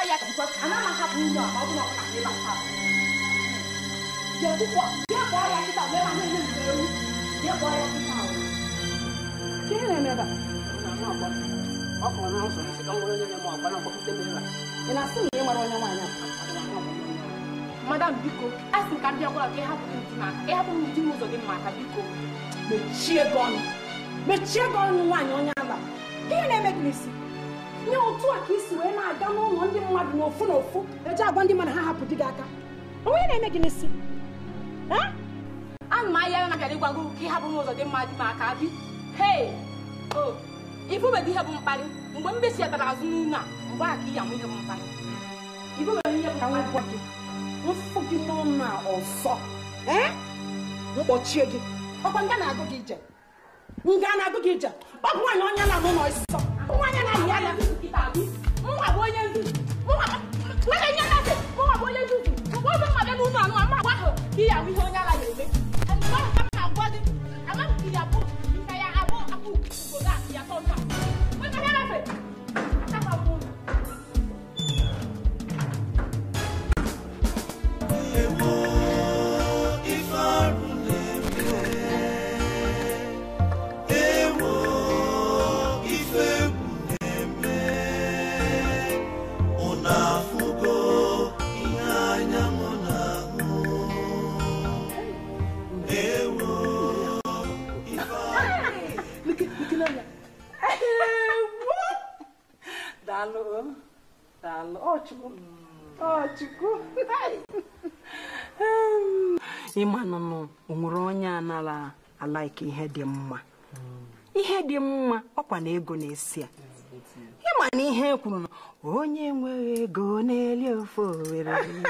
ya because ana m ahapụ ụlọ a ma ọ bụ na ọ na ebe a. Ya kpọọ ya kịta wee ma na-eme ewu. Ya kpọọ ya kịta ahụ. Ka ihe na-eme ebe a? Ọ kọrọ na ụzọ nsị ka m nwere onye na-eme ọgba na mkpọkọta ebe a. Ị na-asị na ị mara onye nwaanyị a? Madam biko, a sị ka m bịa gwa ka ị hapụ m di m aka. Ị hapụ m di m ụzọ dị mma aka biko. Mechie gị ọnụ. Mechie gị ọnụ nwaanyị onye ala. Ihe na-eme gị n'isi? Nye otu a ka isi wee na-aga n'ụlọ ndị mmadụ n'ofu n'ofu eji agwa ndị mmadụ ha hapụ di gị aka. Onye na-eme gị n'isi? Ana m ahịa na bịara ịgwa gị ka ị hapụ m ụzọ dị mma di m aka bi. Hei! O, ifubedị ihe bụ mkparị. Mgbe m bechiatara azụ n'ụlọ a, mgbe a ka ị amụ ihe bụ mkparị. Ifubedị ihe bụ mkparị. Mfụ gị n'ụlọ a ọzọ. Mkpọchie gị. Ọkwa nga na-agụ gị ije. Nga na-agụ gị ije. Ọ bụ nwaanyị onye na-anụ ụlọ ọsọ. Nwaanyị na-ahị anya. Mụnwa bụ onye nzuzu. Mụnwa bụ onye nzuzu. Mgbe ọzọ mma bịa n'ụlọ anụ ama agwa ahụ ka ị ahụ ihe onye ala ga-eme. Mgbe ahụ ka m na-agwa gị, ama m ka ị abụ nka ya abụ akpụ ugo ga ya tọ nta. Nwekara efe. Achakwa m ụlọ. Ịma nọ o nwere onye anara alaiki ihe dị mma. Ihe dị mma ọkwa na ego na-esi ya. Ịma na ihe kwuru na onye nwere ego na-eli ofe Owerri.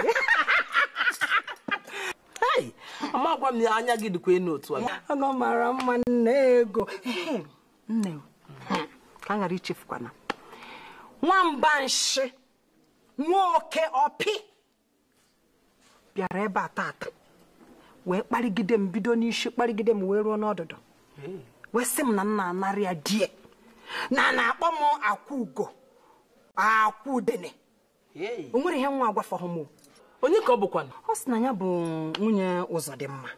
Hey, ama gwa m na anya gị dịkwa enu otu a. Ọgọ mara mma nne ego. Nne, ka a ghara ichefukwana. Nwamba nshi nwoke ọpị bịara ebe a tata wee kparịgide m bido n'isi kparịgide m wee ruo n'ọdụdụ wee sị m na nna anarị ya die na na-akpọ m akwụ ugo akwụ udene. O nwere ihe nwa agwafọghị m. Onye ka ọ bụkwanụ? Ọ sị na ya bụ nwunye Ụzọdịmma.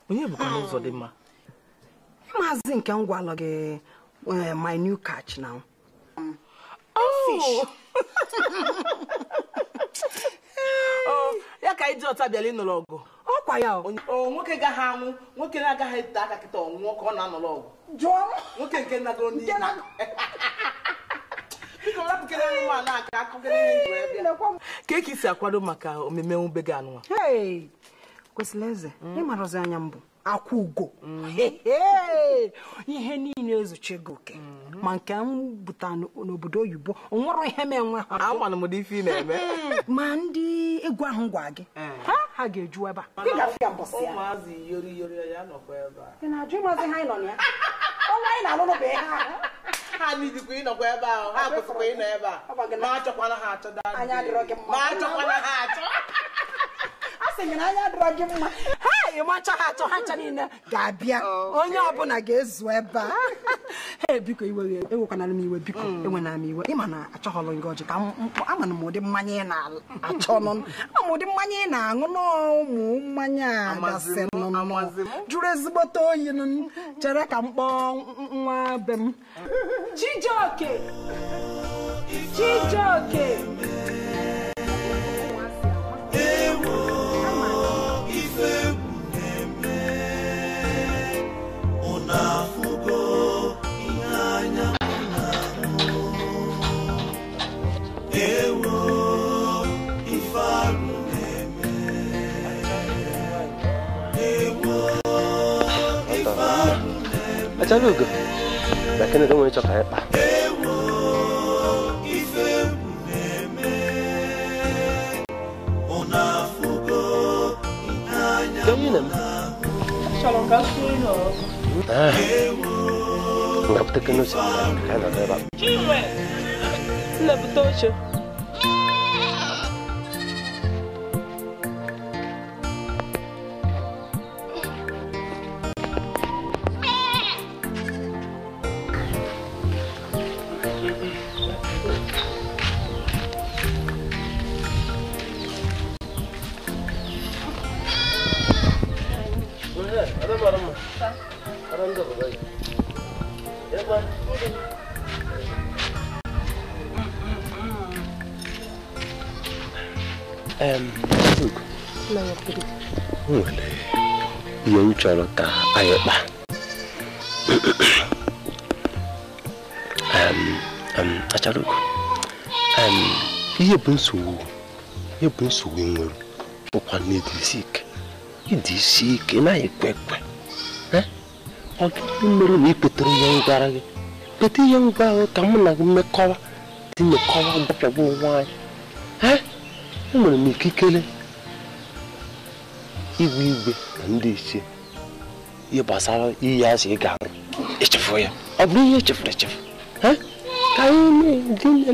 Onye bụkwanụ Ụzọdịmma? Maazị nke m gwalụ gị my new catch now. Oh! Oh, ya ka iji ọta bịara ịnụrụ ọgụ. Ọkwa ya o. Nwoke gaghị anwụ, nwoke na-agaghị ete aka kịta ọnwụọ ka ọ na-anọrọ ọgụ. Jụọ m. Nwoke nke nagoro n'iyi. Biko rapụkere nwa na-aka akụkere ihe nji wee bịa. Ka eke isi akwado maka omeme ube gị anụnwa? Hey! Kwesịrị eze, ịmarọzi anya mbụ. Akwụ ugo. Ihe niile ezuchego oke. Ma nke m buta n'obodo oyibo, o nwere ihe m enwe ha. Ama m ụdị ife ị na-eme. Ma ndị egwu ahụ gwa gị, ha ga-eju ebe a. Ị ga-afụ ya mbọsị ya. Ụmụazị yori yori ya nọkwa ebe a. Ị na-ajụ ịmazị ha anyị nọ na ya? Ọnwa anyị na-alụrụ bụ ihe ha. Ha nidikwa ịnọkwa ebe ahụ, ha kwesịkwa ịnọ ebe a. Ma achọkwana ha achọ daa. Anya adịrọ gị mma. Ma achọkwana ha achọ. Anya adịrọ gị mma. Ha ịmacha ha achọ ha ncha niile ga-abịa. Onye ọbụla ga-ezu ebe a. Ee, biko ewekwana m iwe biko enwena m iwe. Ịma na achọghọlụ gị ọjị ka ama m ụdị mmanya ị na-achọ nụ. Ama m ụdị mmanya ị na-aṅụ n'ụmụ mmanya a gasị nụ jụrụ ezigbote oyi nụ. Chere ka m kpọọ nwa be m. Chijioke! Chijioke! Achalugo, lakini kama umechoka hapa. Nwere ihe m chọrọ ka anyị kpaa. Achalugo, ihe bụ nsogbu nwere bụkwa na ịdị isi ike naghị ekwe ekwe. Ọ gịnị mere na ị kwetere ihe m gwara gị? Kweta ihe m gwara gị ka mụ na gị mmekọwa dị mmekọwa gbapịagbu onwe anyị. Enwere m ikikere igwe igwe na ndị ichie ihe gbasara iyi azụ ị ga-arụ echefu ya ọ bụrụ ihe echefuru echefu ka anyị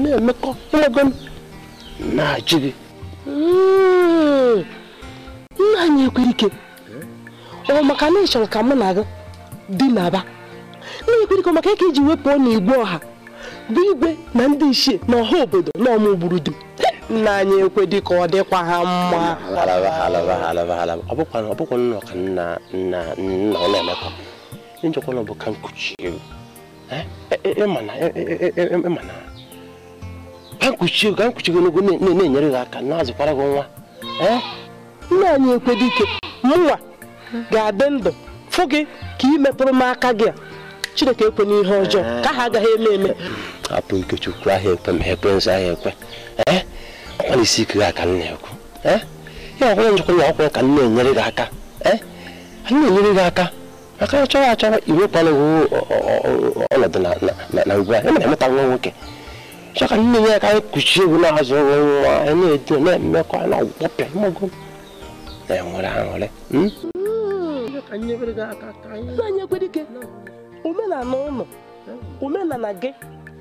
na-emekọ ịmago m na-ajụ gị nna anyị ekwere ike ọ maka na ị chọrọ ka mụ na gị dị n'aba nna ekwere ike maka ka iji wepụ na igwe ọha bụ igwe na ndị ichie na ọha obodo na ọmụ gburu di nna anyị ekwe dị ka ọ dịkwa ha mma. Ọ bụkwa nnọọ ka nna nna ọ na-emekọ njọkwa na ọ bụ ka nkuchi ego ịma na ka nkuchi ego na-enyere gị aka na-azụkwara gị nwa. Nna anyị ekwe dị ike mụnwa ga-adị ndụ fụ gị ka ị metụrụ m aka gị a Chineke ekwe n'ihe ọjọọ ka ha agaghị eme eme. Hapụ Ikechukwu ahụ ekwe ma ekwe nzọ ahụ ekwe ọkwa isi ike gị aka m na-ekwu ya ọkwụrụ njikwa na ọkwụrụ ka m na-enyere gị aka anyị na-enyere gị aka maka ya chọrọ achọrọ iwekwana gị ọnọdụ na ugbu a emere emeta nwa nwoke chọọ ka m na-enye aka anyị kuchie egwu na-azụ nwa anyị na-edo na-emekọ na-agwọpịa mmago na-enwere aṅụrị. Anyị ekwedike omenala ụlọ omenala gị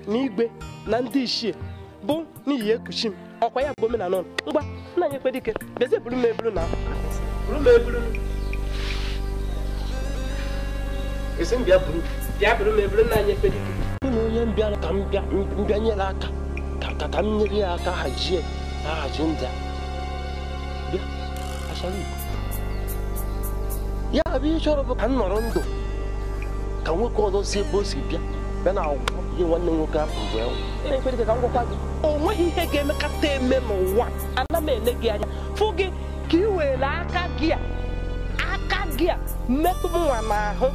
na igwe na ndị ichie bụ n'ihi ekuchi m ọkwa ya bụ omenala ụlọ ngwa nna anyị ekwedike bịazie buru m eburu na buru m eburu esi m bịa buru m eburu nna anyị ekwedike na onye mbịara ka m bịa nyere aka ka m nyere ya aka hazie ahazi ndị a bịa Achalugo ya bụ ihe chọrọ bụ ka m nọrọ ndụ ka nwoke ọzọ si ebe o si bịa bịa na ihe nwanne m nwoke apụrụ wee ka m gwakwa gị o nweghị ihe ga-emekata eme n'ụwa ana m ele gị anya fụ gị ka ị were aka gị a metụ m nwa n'ahụ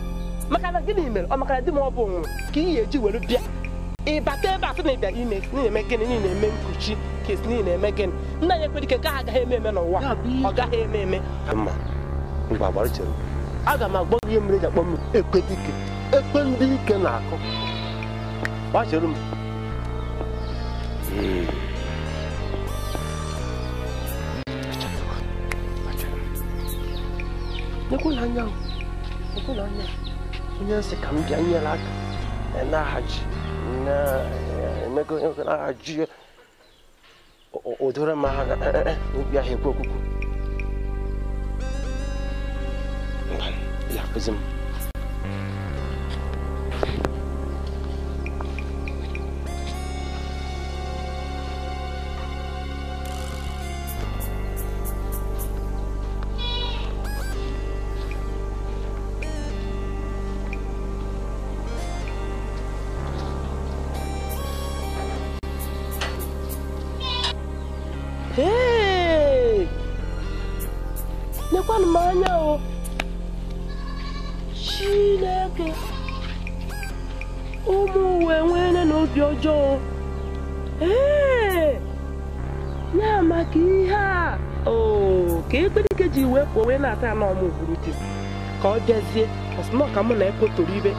maka na gịnị mere ọ maka na di m ọ bụ nwụrụ ka ị ga-eji were bịa ịbata ebe a sị na ịbịa ime na-eme gịnị na-eme nkuchi ka esi na-eme gịnị nna anyị ekwere ike nke ahụ agaghị eme eme n'ụwa ọ gaghị eme eme. Aga m agba gị ihe mere eji akpọ m ekwedike ekwe ndị ike na-akụ gbachere m. Nekwala anya onye nsị ka m bịa nyere aka na-ahaji na-emego na-ahaji odoro m agha obi ahụ ekwe okwukwu ya akụzi m. Hey! Nekwanụ m anya o Chineke ụmụ uwe nwere n'obi ọjọọ ee ya maka ihe a o ka Ekwedike ji wee pụọ wee na-ata na ọmụ gburu di ka ọ bịazie ọsịnọ ka mụ na ekotoro ibe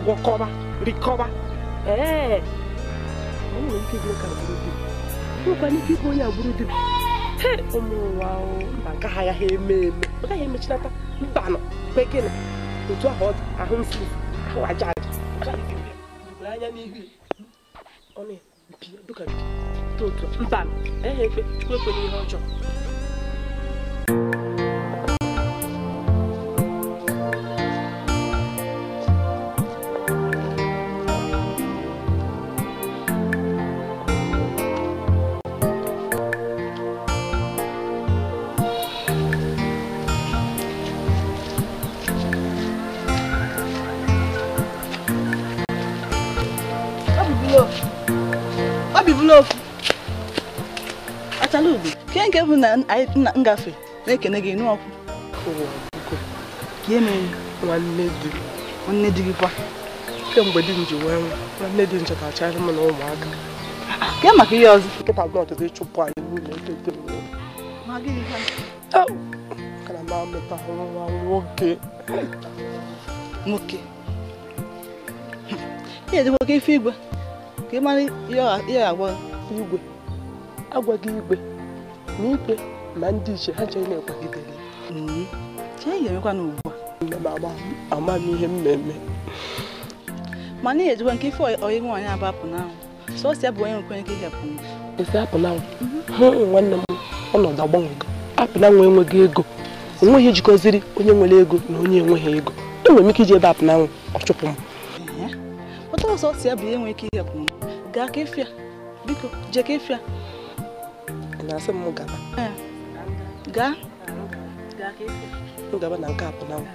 gwọkọba rikọba ee ọ nwere ike ịbụ ka gburu di nwekwana ike ịbụ onye agburu di he ụmụ ụwa mba nke ha agaghị eme eme ọ gaghị emechinata mba nọ kwe gịnị otu ahụ ọ dị ahụ nsi ahụ aja aja anya n'ihu ọnụ mpi dịka mpi otu mba nọ ehe ekwe chukwu ekwe n'ihe ọjọọ. Achalugo, ke nke bụ na anyị ngafe na-ekene gị n'ọkụ. Ka eme nwanne di. Nwanne di gị kwa. Kemgbe di m ji wee nwanne di m chetachara m na ụmụaka. Ke maka ihe ọzọ? Nkịta bụ ọtụtụ ịchụpụ anyị n'ụlọ ebe m. Ma gịnị ka? Kana m amụta nwa nwoke. Nwoke. Ihe dịkwa ka ife igwe. Ka ị mara ihe agwa igwe. Agwaghị igwe na ikpe ma ndị iche ha nche na-ekwagidere. Chee ga-emekwa n'ugbu a. Nne m ama m ihe m na-eme. Mana ihe dịkwa nke ife oyi nwaanyị abụ apụ n'anwụ. Sọsọ ya bụ onye nkwenye ka ihe pụ. Esi apụ n'anwụ. Nwanne m ọnọdụ agbanwego. Apụ n'anwụ enweghị ego. Onweghị jikọziri onye nwere ego na onye enweghị ego. Enwere m ike iji ebe apụ n'anwụ ọ chụpụ m. Pụta ọsọ si ya bụ ihe nwere ike ihe pụ. Gaa ka ịfịa. Biko jee ka ịfịa. Na-asị m gaba. Gaa. M gaba na nke apụ n'anwụ.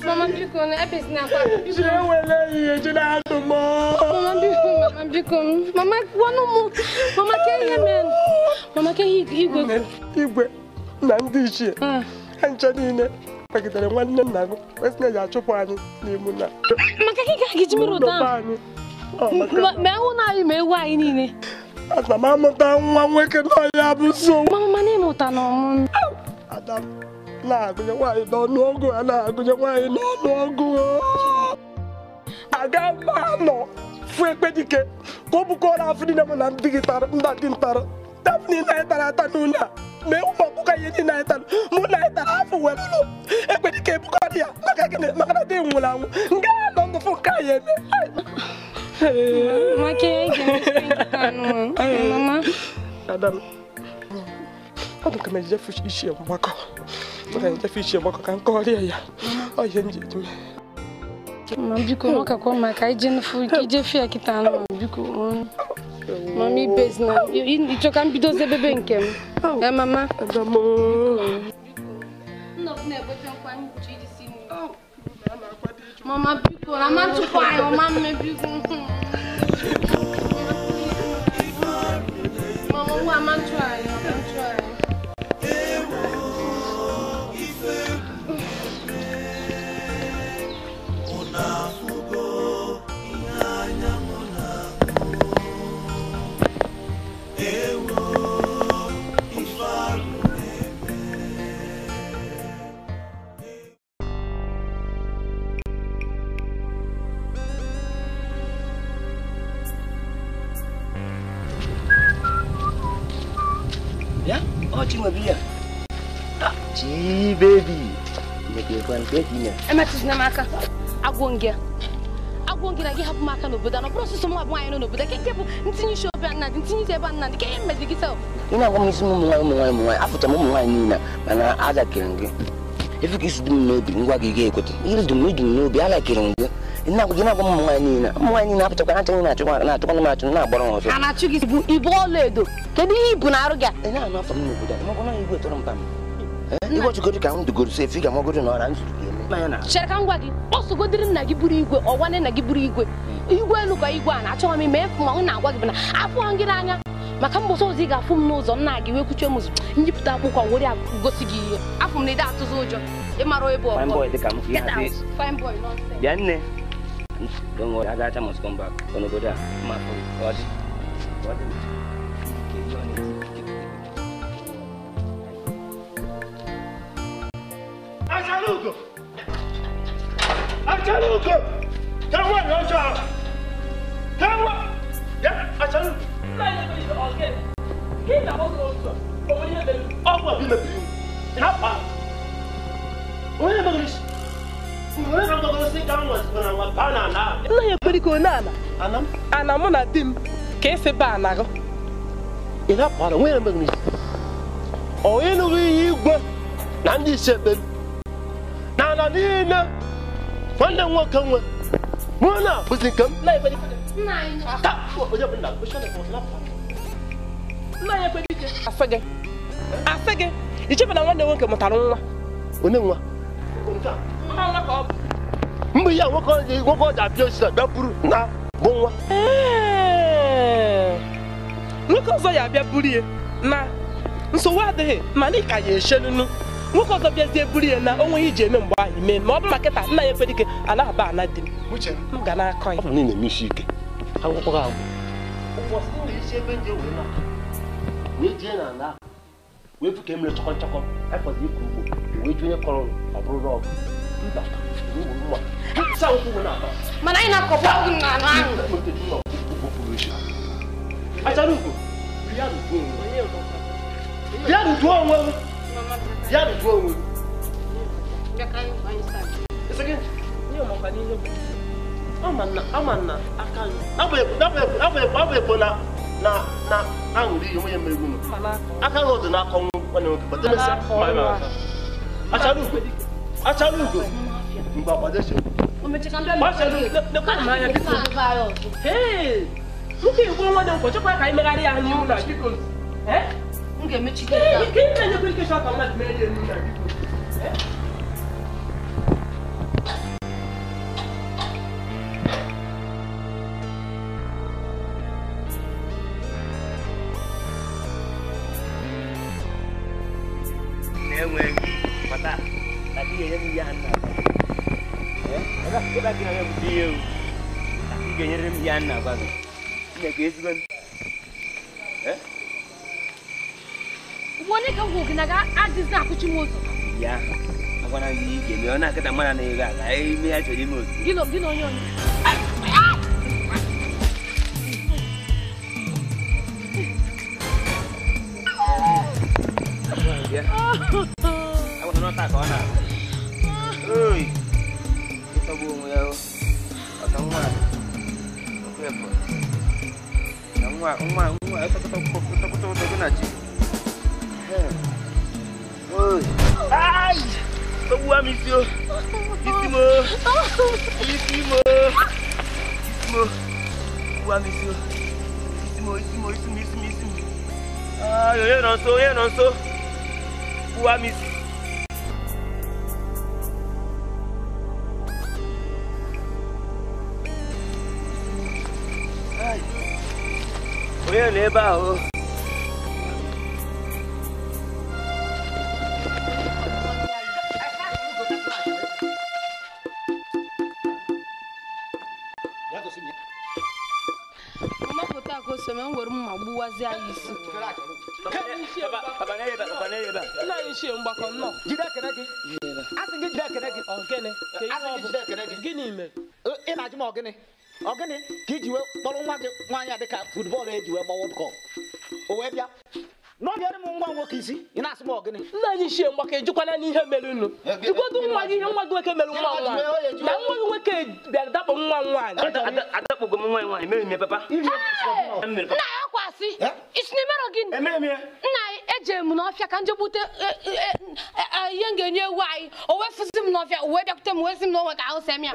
Mama biko na ebezi na akwa. Mama biko, mama wanu mu. Mama ke ihe men. Mama ke igwe. Igwe na ndị ichie. Ha ncha niile kpagidere nwanne nna gị wee na ya achụpụ anyị n'ime na. Maka gị ga gị jimiri ụda. Ma ewu na anyị ma ewu anyị niile. Ana m amụta nwa nwoke na ya bụ nsogbu. Mama mana ịmụta na ọmụ. Ada na-agụnye nwaanyị n'ọnụọgụ a na-agụnye nwaanyị n'ọnụọgụ. Aga m anọ fụ Ekpedike ka o bukọrọ afọ niile mụ na ndị gị tara nda dị ntara. Afọ niile anyị tara ata n'ụlọ a ma ụmụ ọkụkọ ihe niile anyị tara mụ na anyị tara afọ wee lụrụ Ekpedike ebukọrọ ya maka gịnị maka na di nwụrụ anwụ nga anọ ndụ fụ nke anyị eme. Adam, ọ dị ka m ejefu ichie mgbakọ. Maka ejefu ichie mgbakọ ka nkọrịa ya. Ọ ihe m ji eme. Mama biko maka kwa maka ije nfu ije fia kita anụ biko. Mama ibez na ịchọ ka m bido zebebe nke m. Eh mama. Adam. Nna m na-egote nkwa nchi iji si nri. Mama biko na ma ntụpụ anyị ọma mme biko. Mama nwa ma ntụ anyị ọma ntụ anyị. Baby, maka agwọ na gị hapụ m aka n'obodo na ọ bụrụ ọsụsọ m abụọ anyị nọ n'obodo ke nke bụ ntinye isi obe nna dị ntinye isi ebe nna dị ke ihe mmezi gị sef. Ị na-agwa m isi m ụmụ nwaanyị afụcha m ụmụ nwaanyị niile mana alakịrị m gị efu ka isi dị m n'obi ngwa gị ga-ekweta ihe dị m n'obi alakịrị m gị ị na-agwa m ụmụ nwaanyị niile afụchakwa na achọghị na-achụkwa m achụ na-agbara m ọsọ a na-achụ gị bụ ibu ọla edo kedu ihe ibu na-arụ gị a ị na-anụ afọ m n'obodo a makwa na igwe tọrọ mpa m igwe chụgodu ka m dugoro sef ị ga-amagodo na ọra nzuru ga-eme chere ka m gwa gị ọ sogodiri nna gị buru igwe ọ nwanne nna gị buru igwe igwe elu ka igwe a na-achọghị m ime efu ma m na-agwa gị bụ na afọ gị n'anya maka mbọsị ọzọ ị ga-afụ m n'ụzọ nna gị wee kwuchie m ụzọ njipụta akwụkwọ were gosi gị ihe afọ m na ide atụzụ ụjọ ịmara ebe ọkọ. Fine boy dị ka m Get out. Fine boy nonsense. Bịa nne. Don't worry, Agacha must come back. Onobodo a mma afọ ọ dị. Ọ dị. Achalugo! Achalugo! Ka nwaanyị ọjọọ ahụ! Ka nwa! Ya, Achalugo! Nna ya ekweriko n'ala ana mụ na di m ka esi ba anago ị na-apụ nwere mgbe isi onye nụrụ ihe igwe na ndị isi ekpere na ala niile nwanne m nwoke nwe mụ na bụzi nke m nna ya ekwerike asị gị ichebe na nwanne nwoke mụtara nwa onye nwa mgbe ya nwoke ọja abịa osisi bịa buru na bụ nwa nwoke ọzọ ya abịa buru ya na nsogbu adịghị mana ị ka ya echenunu nwoke ọzọ bịazie buru ya na onwe ihe iji eme mgbe ahụ ime ma ọ bụrụ ma kịta nna ya ekwerike anaghị aba ana di m m ga na-akọ ya ọ bụ na ị na-eme isi ike agwụkwọ gị agwụ ụbọchị m na-esi ebe ndị wee nata wee jee na ala wee fụ ka e mere chọkọ nchọkọ afọzi ịkọ ugbo wee jụ onye kọrọ ọ bụrụ ọgụ mba mana anyị na-akọkwa ọgwụ n'anụ ahụ achara ugo bịa rujuo onwe m bịa rujuo onwe m ama na aka agbanyekwo na na aṅụrị ihe onye mere unu aka gị ọdụ n'aka ọnwụ nwanne nwoke achara ugo achara ugo mgbe akwado nwoke igbo nwanne m chọkwa ka anyị megharị ya n'ihu na biko m ga-emechite ka ị na-enyekwa ike chọọ ka mmadụ merie ya n'ihu na biko. Onye ka ngwụ gị na ga-adịzi akụchi m ụzọ ya agwana gị ị ga-eme ọ na-akịta mmadụ na-ego aga ime ya chọrọ ime ozugbo gị na onye onye agwana n'ọta ka ọ na-ahụ oyi ịtọgbu onwe ya ọka nwa na nwa nwa nwa ịtọkọtọkọtọkọtọkọ na chi. Ai! Tọgbuwa m isi o! Isi m o! Isi m o! Isi m o! Tọgbuwa m isi o! Isi m o! Isi m o! Isi m! Isi m! Isi m! Ai! Onye nọ nso! Onye nọ nso! Tọgbuwa m isi! Ai! Onye nọ ebe ahụ? Ị na-ajụ m ọgịnị ọgịnị ka iji wee kpọrọ nwa gị nwaanyị a dịka futbọọlụ eji wee gba World Cup o wee bịa n'ọbịara m nwa nwoke isi ị na-asị m ọgịnị nna anyị shie mgbakọ ejikwana n'ihe mere unu jikọta nwa gị ihe nwa gị nwoke mere nwa nwaanyị na nwa gị nwoke bịara dakpo nwa nwaanyị adakpogo m nwa nwaanyị mere m papa nna ya kwasị isi na imere gị nna anyị eje m n'ọfịa ka nje gbute ihe m ga-enye ewu anyị o wee fụsị m n'ọfịa wee bịakwute m wee sị m na onwe ka ahụ sị m ya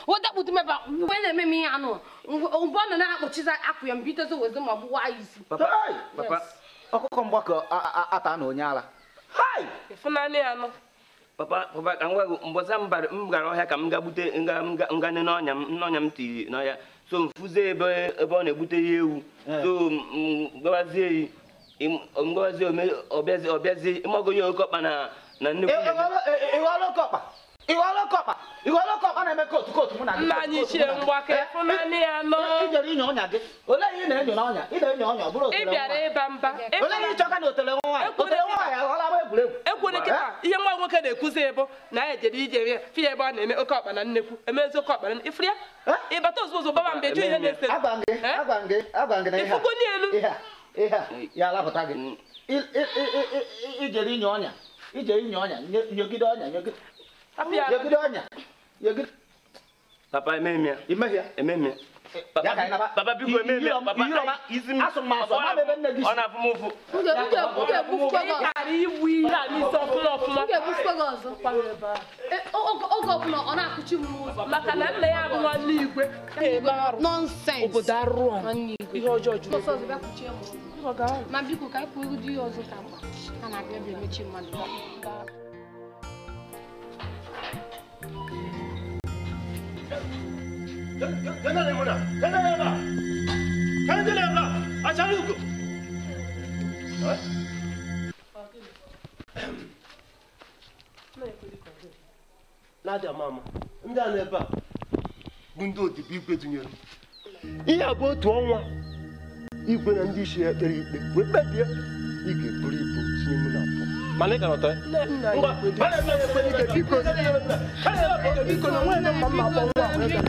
wedakputu m ebe mgbe na-eme m ihe anụ mgbe ọ nọ na-akpọchizi akwụ ya mbitozi wezi ma gbuwa anyị isi. Ọkụkọ mgbakọ ata na onye ala papa papa ka m gwa gị mbọsa m gara ọhịa ka m ga gbute nga nne n'ọnya m n'ọnya m tiri n'ọhịa so m fụzie ebe ọ na-egbute ihe ewu so m gawazie mgawazie ọbịazie ịmago onye oke ọkpa na nnukwu ịghọọla oke ọkpa na-eme kootu kootu mụ na gị nna anyị chie mgbakọ ịfụnanị ya nọ ijere inyo ọnya gị olee ihe ị na-enyo n'ọnya ị na-enyo ọnya ọ bụrụ otele ị bịara ịba mba olee ihe ịchọka na otele nwaanyị otele nwaanyị aghọọla agba egwuregwu. Ekwere kịta ihe nwa nwoke na-ekwuzi ebo na ya jere ije ya fi ebe a na-eme oke ọkpa na nnekwu emezi oke ọkpa na ifuru ya ịbata ozugbo ozugbo baba mbe jụ ihe na-ese. Agwa gị na ihe a. Ihe a ya alapụta gị. Ijere inye ọnya. Ijere inye ọnya nyogide ọnya nyogide. Nyogide ọnya. Nyogide. Papa ememia. Imehia. Ememia. Papa biko ememia. Papa isi m. Asụ m asụ ma ebe nne gị. Ọ na-afụ m ụfụ. Karị igbu ihe a n'isi ọfụma ọfụma. M ga-egbufukwa gị ọzọ. Oge ọbụla ọ na-akụchi m n'ụzọ. Maka na nna ya bụ nwanne igwe. Nonsense. Obodo arụrụ a. Ihe ọjọọ juru. Ọsọ ọzọ bịa kụchie m. Ma biko ka anyị kwuo ụdị ihe ọzọ ka mkpa. A na-abịa bịa emechi mmadụ. Na-adị mama, ndị a na-ebe a bụ ndị odibo igwe dunyere. Ihe a bụ otu ọnwa igwe na ndị isi ya kpere ikpe wee kpebie ị ga-eburu ibu si n'ime na pụọ. Mana ị ka nọtọ ya? Ngwa, biko na nwere mma mma akpọ nwa ahụ ebe a.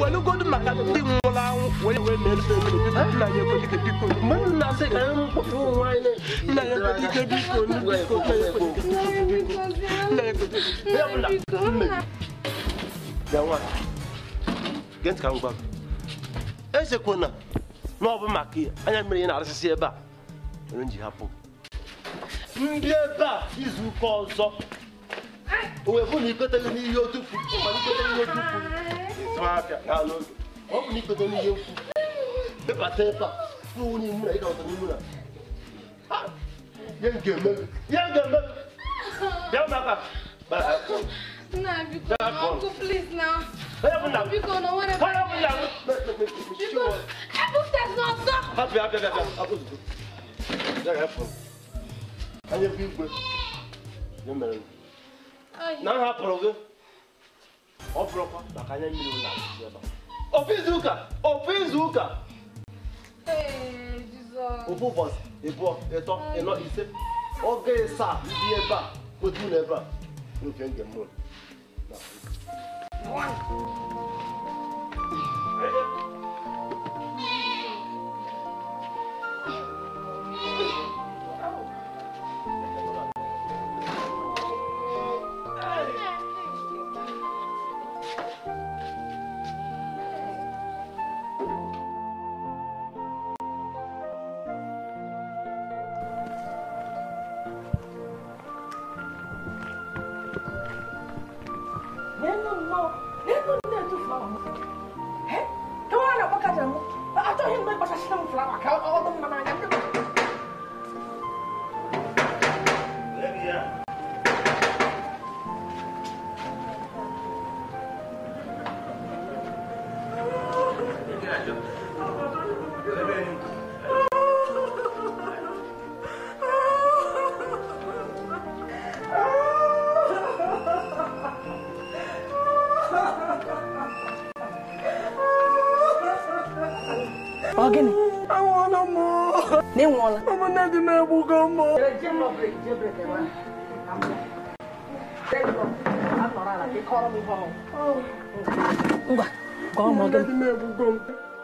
Welugodu maka ndị nwụrụ anwụ wee wee mee nna ya ekwedike biko. Mgbe m na-asị ka anyị mkpọpụ onwe anyị nna ya ekwedike biko biko nna ya ekwedike. Bịa nwa, gee ntị ka m gwa gị. Echekwana na ọ bụ maka anya mmiri ị na-arụsịsị ebe a mere m ji hapụ ndị ebe a izu ụka ọzọ. O wee bụ na ikoteghị n'ihe otu kwuru, mana ikoteghị n'ihe otu kwuru ịzụ afịa gaa n'oge. Ọ bụ na ikote n'ihe nkwu bebata ebe a kwuo n'imu na ị ga-ọtọ n'imu na ihe m ga-eme ihe m ga-eme bịa maka Nna biko, uncle please now. Biko no nwere. Biko, ebufes n'ọsọ. Hapụ ya, bịa, hapụ ozugbo. Ya ga-apụ. Anya bụ igwe. Ya mere. Na m hapụrụ gị. Ọ bụrụkwa maka anya mmiri ụlọ akwụsị ebe a. Ofu izu ụka, ofu izu ụka. Ee, Jizọs. Ofu ụbọchị, ịbụọ, ịtọ, ịnọ, ise. Oge ịsaa ndị ebe a, otu ụlọ ebe a. N'ofe njem mụ.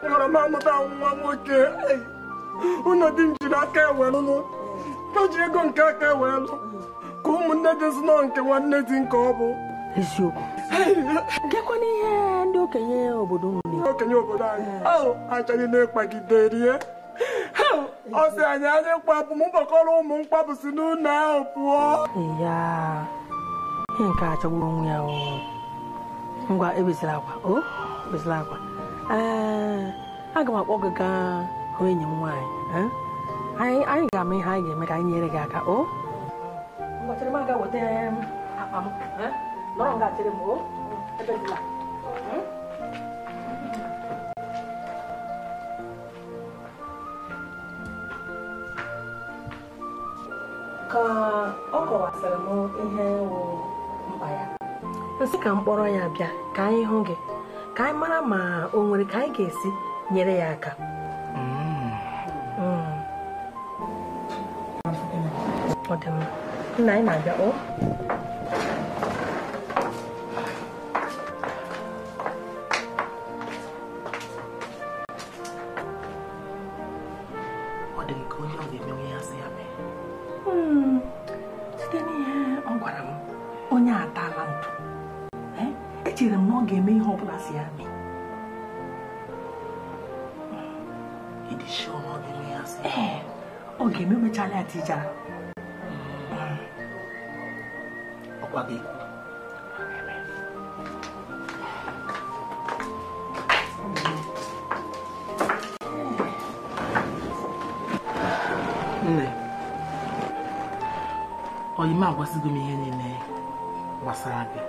Agara m amụta nwa nwoke. Ụlọ di m jiri aka ewelụ o ji ego nke aka ewelụ ka ụmụnne dị si nọ nke nwanne di nke ọ bụ eziokwu. Gekwana ihe ndị okenye obodo unu okenye obodo anyị achọghị na-ịkpagide rie ọ sị anyị anyị kpapụ m gbakọrọ ụmụ mkpapụ si n'ụlọ ahụ pụọ. Ya ihe nke a chọgburu onwe ya. Ngwa ebezila akwa o ebezila akwa. Ee, aga m akpọ gị gaa hụ enyi m nwaanyị. Anyị ga-ama ihe anyị ga-eme ka anyị nyere gị aka o. Ngwa chere m aga weta akpa m. Nọrọ nga chere m o. Ebezila. Ka ọ kọwasịrị m ihe wụ mkpa ya, nsị ka m kpọrọ ya bịa ka anyị hụ gị, Ka anyị mara ma o nwere ka anyị ga-esi nyere ya aka. Ọ dị mma. Nna anyị na-abịa o. Ọ dị nke onye ọ ga-emenwe ya sị ya mee. Site n'ihe ọ gwara m, onye atala ntụ. Echere m na ọ ga-eme ihe ọ bụla si ya mee. Ịdị sure na ọ ga-eme ya sị? Ee, ọ ga-eme mechala ya tijara. Ọkwa gị. Nne, oyi m agwasịgo m ihe niile gbasara gị.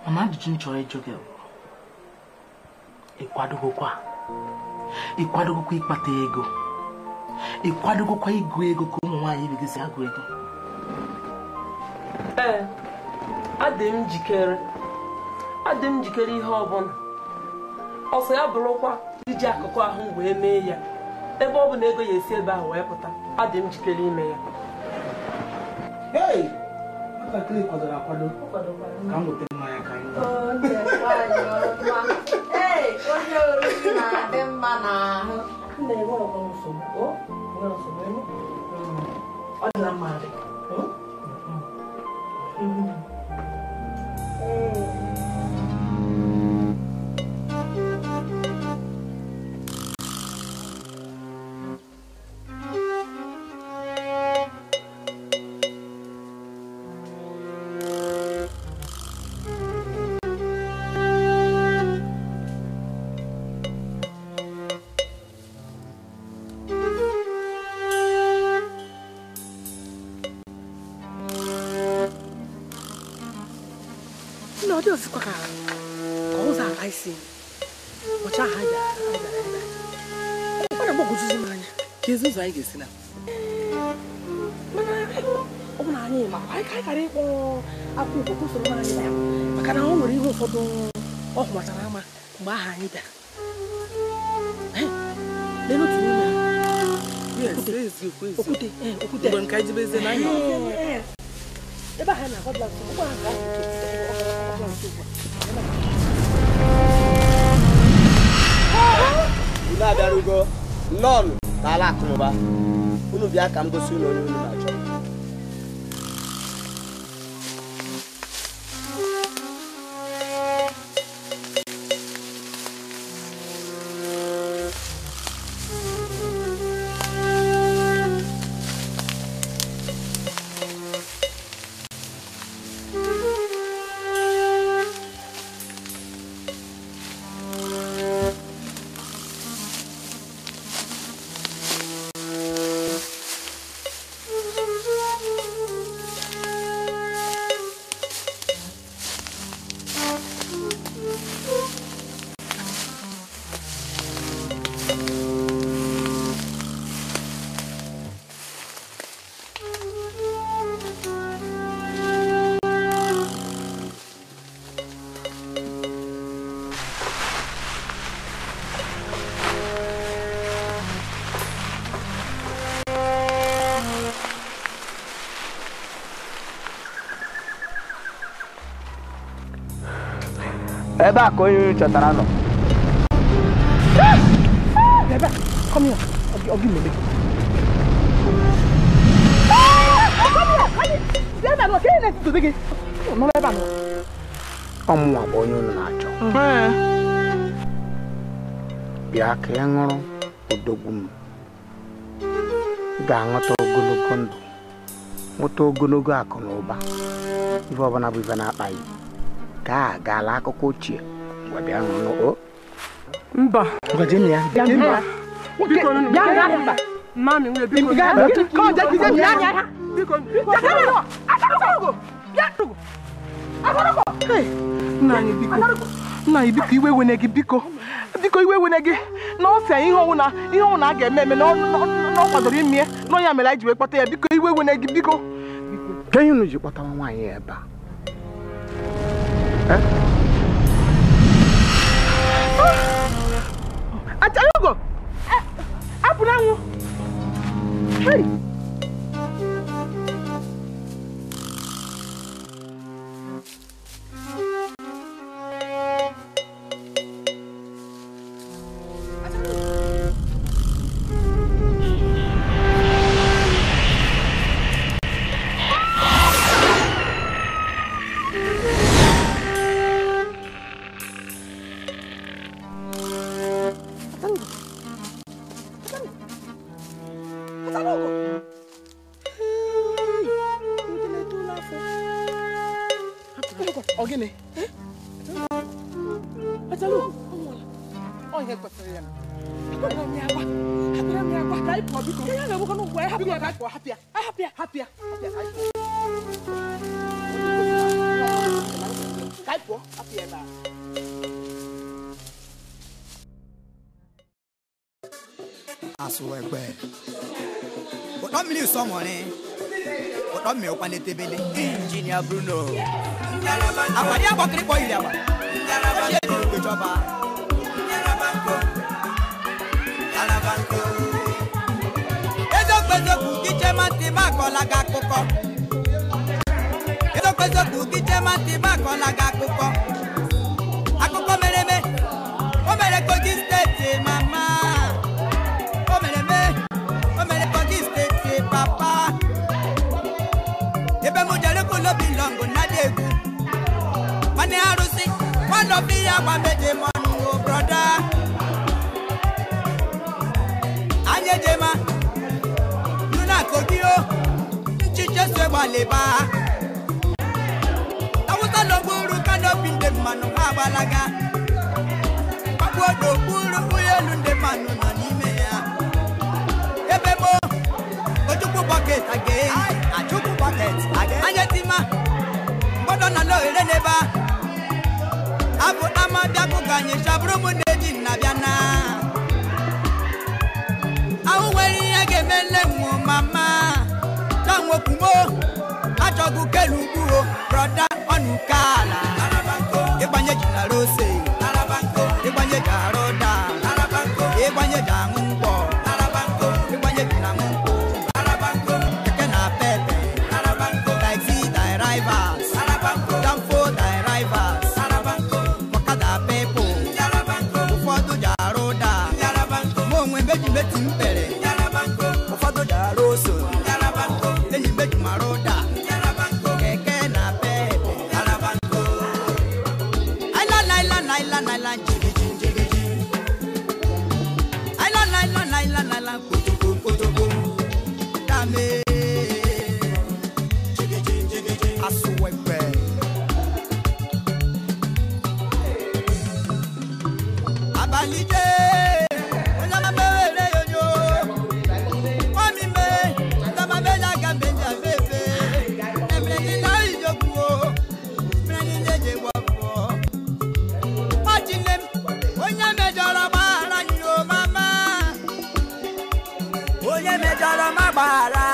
Mana ajụjụ m chọrọ ịjụ gị bụ, ị kwadogokwa ịkpata ego? Ị kwadogokwa ịgụ ego ka ụmụ nwaanyị ibe gị si agụ ego? Ee, adị m njikere ihe ọbụla. Ọsọ ya bụrụkwa iji akụkụ ahụ wee mee ya. Ebe ọ bụ na ego ya esi ebe ahụ wee pụta, adị m njikere ime ya. Hey! Nwatakịrị kwadoro akwado. Ka m weta mmanya ka anyị ṅụọ. Ee, onye oriri na-adị mma n'ahụ. Nne, enwere nsogbu. O, nwere nsogbu. Ọ dị na mma adị. Ọ dị osikwa ka ụzọ ala isi ọcha ha bịara ebe a. Ọ na-agbagwojuzi m anya. Ka ezi ụzọ anyị ga-esi na mana ọ bụ na anyị makwa anyị ka anyị ghara ịkpọ akwụkwọ ka usoro anyị ya, maka na o nwere ihe ụfọdụ ọ hụmatara ama mgbe aha anyị bịara. Lee n'otu n'ime ha. Okwute okwute mgbe nke anyị jibezie na anyị ebe ahụ na-akọdụla nso ụgbọ ahụ ga-akọdụla nso ugbu a. Unu abịarugo nnọọnụ n'ala akụnụba. Unu bịa ka m gosi unu onye unu na-achọ. Ebe a ka onye unu chọtara nọ. Ebe a, come here. Ọ gị mere. Ọmụnwa bụ onye unu na-achọ. Bịa ka ị ṅụrụ odogwu m. Ị ga-aṅụta ogologo ndụ, nweta ogologo akụ na ụba. Ife ọbụla bụ ife na-akpa gị. Ka a gaala akụkọ ochie. Ngwa bịa ṅụrụ o. Mba. Ngwa jee ya. Bịa. Bịa mba. Mami nwe biko. Biko. Nna anyị biko. Nna anyị biko iwe wene gị biko. Biko iwe wene gị. Na ọ sị ihe ọwụ na a ga-eme eme na ọ kwadoro ime na ya mere anyị ji wee kpọta ya. Biko iwe wene gị biko. Ka ihe unu ji kpọtawa nwaanyị ebe a? Ọ nọkwu n'anwụ. Hey! Ogene. Achalugo. Oh, ihe kwesịrị ya. Akwara m ya akwa. Akwara m ya akwa. Ka anyị pụọ biko. Ihe na-egbukọ n'ụgwọ ya. Hapụ ya ka anyị pụọ. Hapụ ya. Hapụ ya. Hapụ ya. Hapụ ya ka anyị pụọ. Ka anyị pụọ. Hapụ ya ebe a. Asụwegbe. Ụtọ mmiri ụsọ nwere. Ụtọ mmiri ụkwa na-etebele. Injinia Bruno. Àpàdé àgbọ̀kiri pọ̀ ìrì àgbà. Ó ṣe é dùn ìjọba. Eziokwu eziokwu gị chema ntị m akọla gị akụkọ. Eziokwu eziokwu gị chema ntị m akọla gị akụkọ. Akụkọ mere eme. O mere Kogi steeti mama. O mere eme. O mere Kogi steeti papa. Ebe m jere kwulobi lọngụ na-adị egwu. Nwanne arụsị, nwanne obi ya gba meje mọnụ o brọda. Anyị ejema, nụ na Kogi o, nchiche so gbalịba. Awụsa n'okpuru kanopi ndị mmanụ ha agbalaga. Gbagbuo n'okpuru ụgbọelu ndị mmanụ nọ n'ime ya. Ebe mo, Ojukwu bucket again. Achukwu bucket again. Anyị etima, mgbọdọ na n'ohere n'ebe a. Abụ ama bịakụ ka anyị chabụrụ m na-eji nna bịa na. Ahụ nwere ihe ga-eme nne m mama. Chanwokwumo, achọgụ kelu ugwu o, brọda ọnụ ala. Ịgbanye ji na rose, ịgbanye ji arụ ụda, ịgbanye ji aṅụ mkpọ, ịgbanye ji na aṅụ nkwụ. Keke na pepe, taxi drivers, danfo drivers, ọkada people, ụfọdụ ji arụ ụda, mụ onwe meji meti mpere, ụfọdụ ji arụ ose, enyi meji mara ụda, keke na pepe. Aila naila naila naila njigiji njigiji. Aila naila naila naila kotoko kotoko. Dame. Njigiji njigiji. Asụwegbe. Abalị jee, onye ama mewere yoyo. Mami me, ndama me ya gambe ya fefe. Emre ni na ijogbu o, emre ni jeje wọpọ. Ọchịnne m, onye mejọrọ gbaghara anyị o mama. Onye mejọrọ ma gbaghara.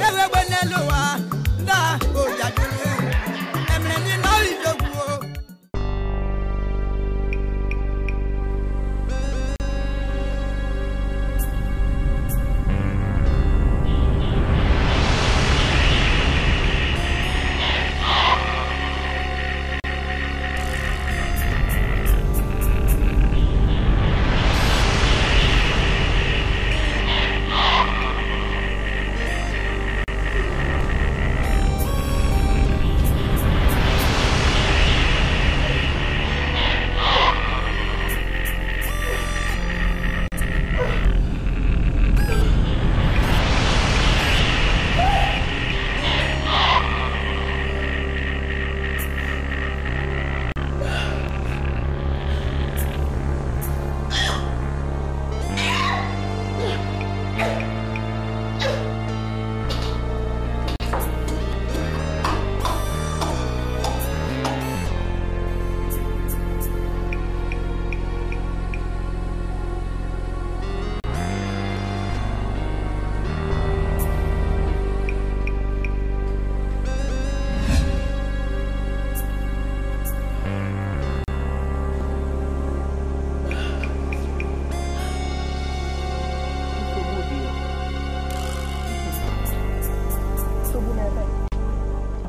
Ewegbe n'elu ụwa, ndị a oji ajụla.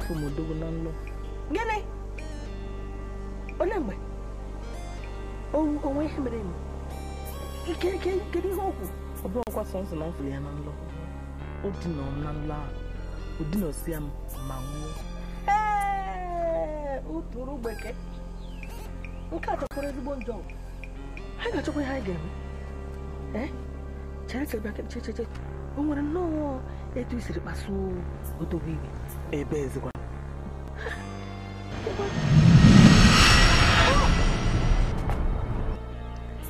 Afọ m odogwu na nlọ. Gịnị? Olee mgbe? Onwe ihe mere eme? Kedu ihe okwu? Ọ bụrụkwa sọnsọ na m fụrụ ya na nlọ. O dina m na nlọ ahụ. O dinosia m ma nwụọ. Ee, uturu gbeke. Nke a chọkwara ezigbo njọ. Anyị ga-achọkwa ihe anyị ga-eme. Ee? Chere chere bịa chere chere. O nwere nnọọ etu i siri kpasuo odogwu iwe. Ebe ezikwa.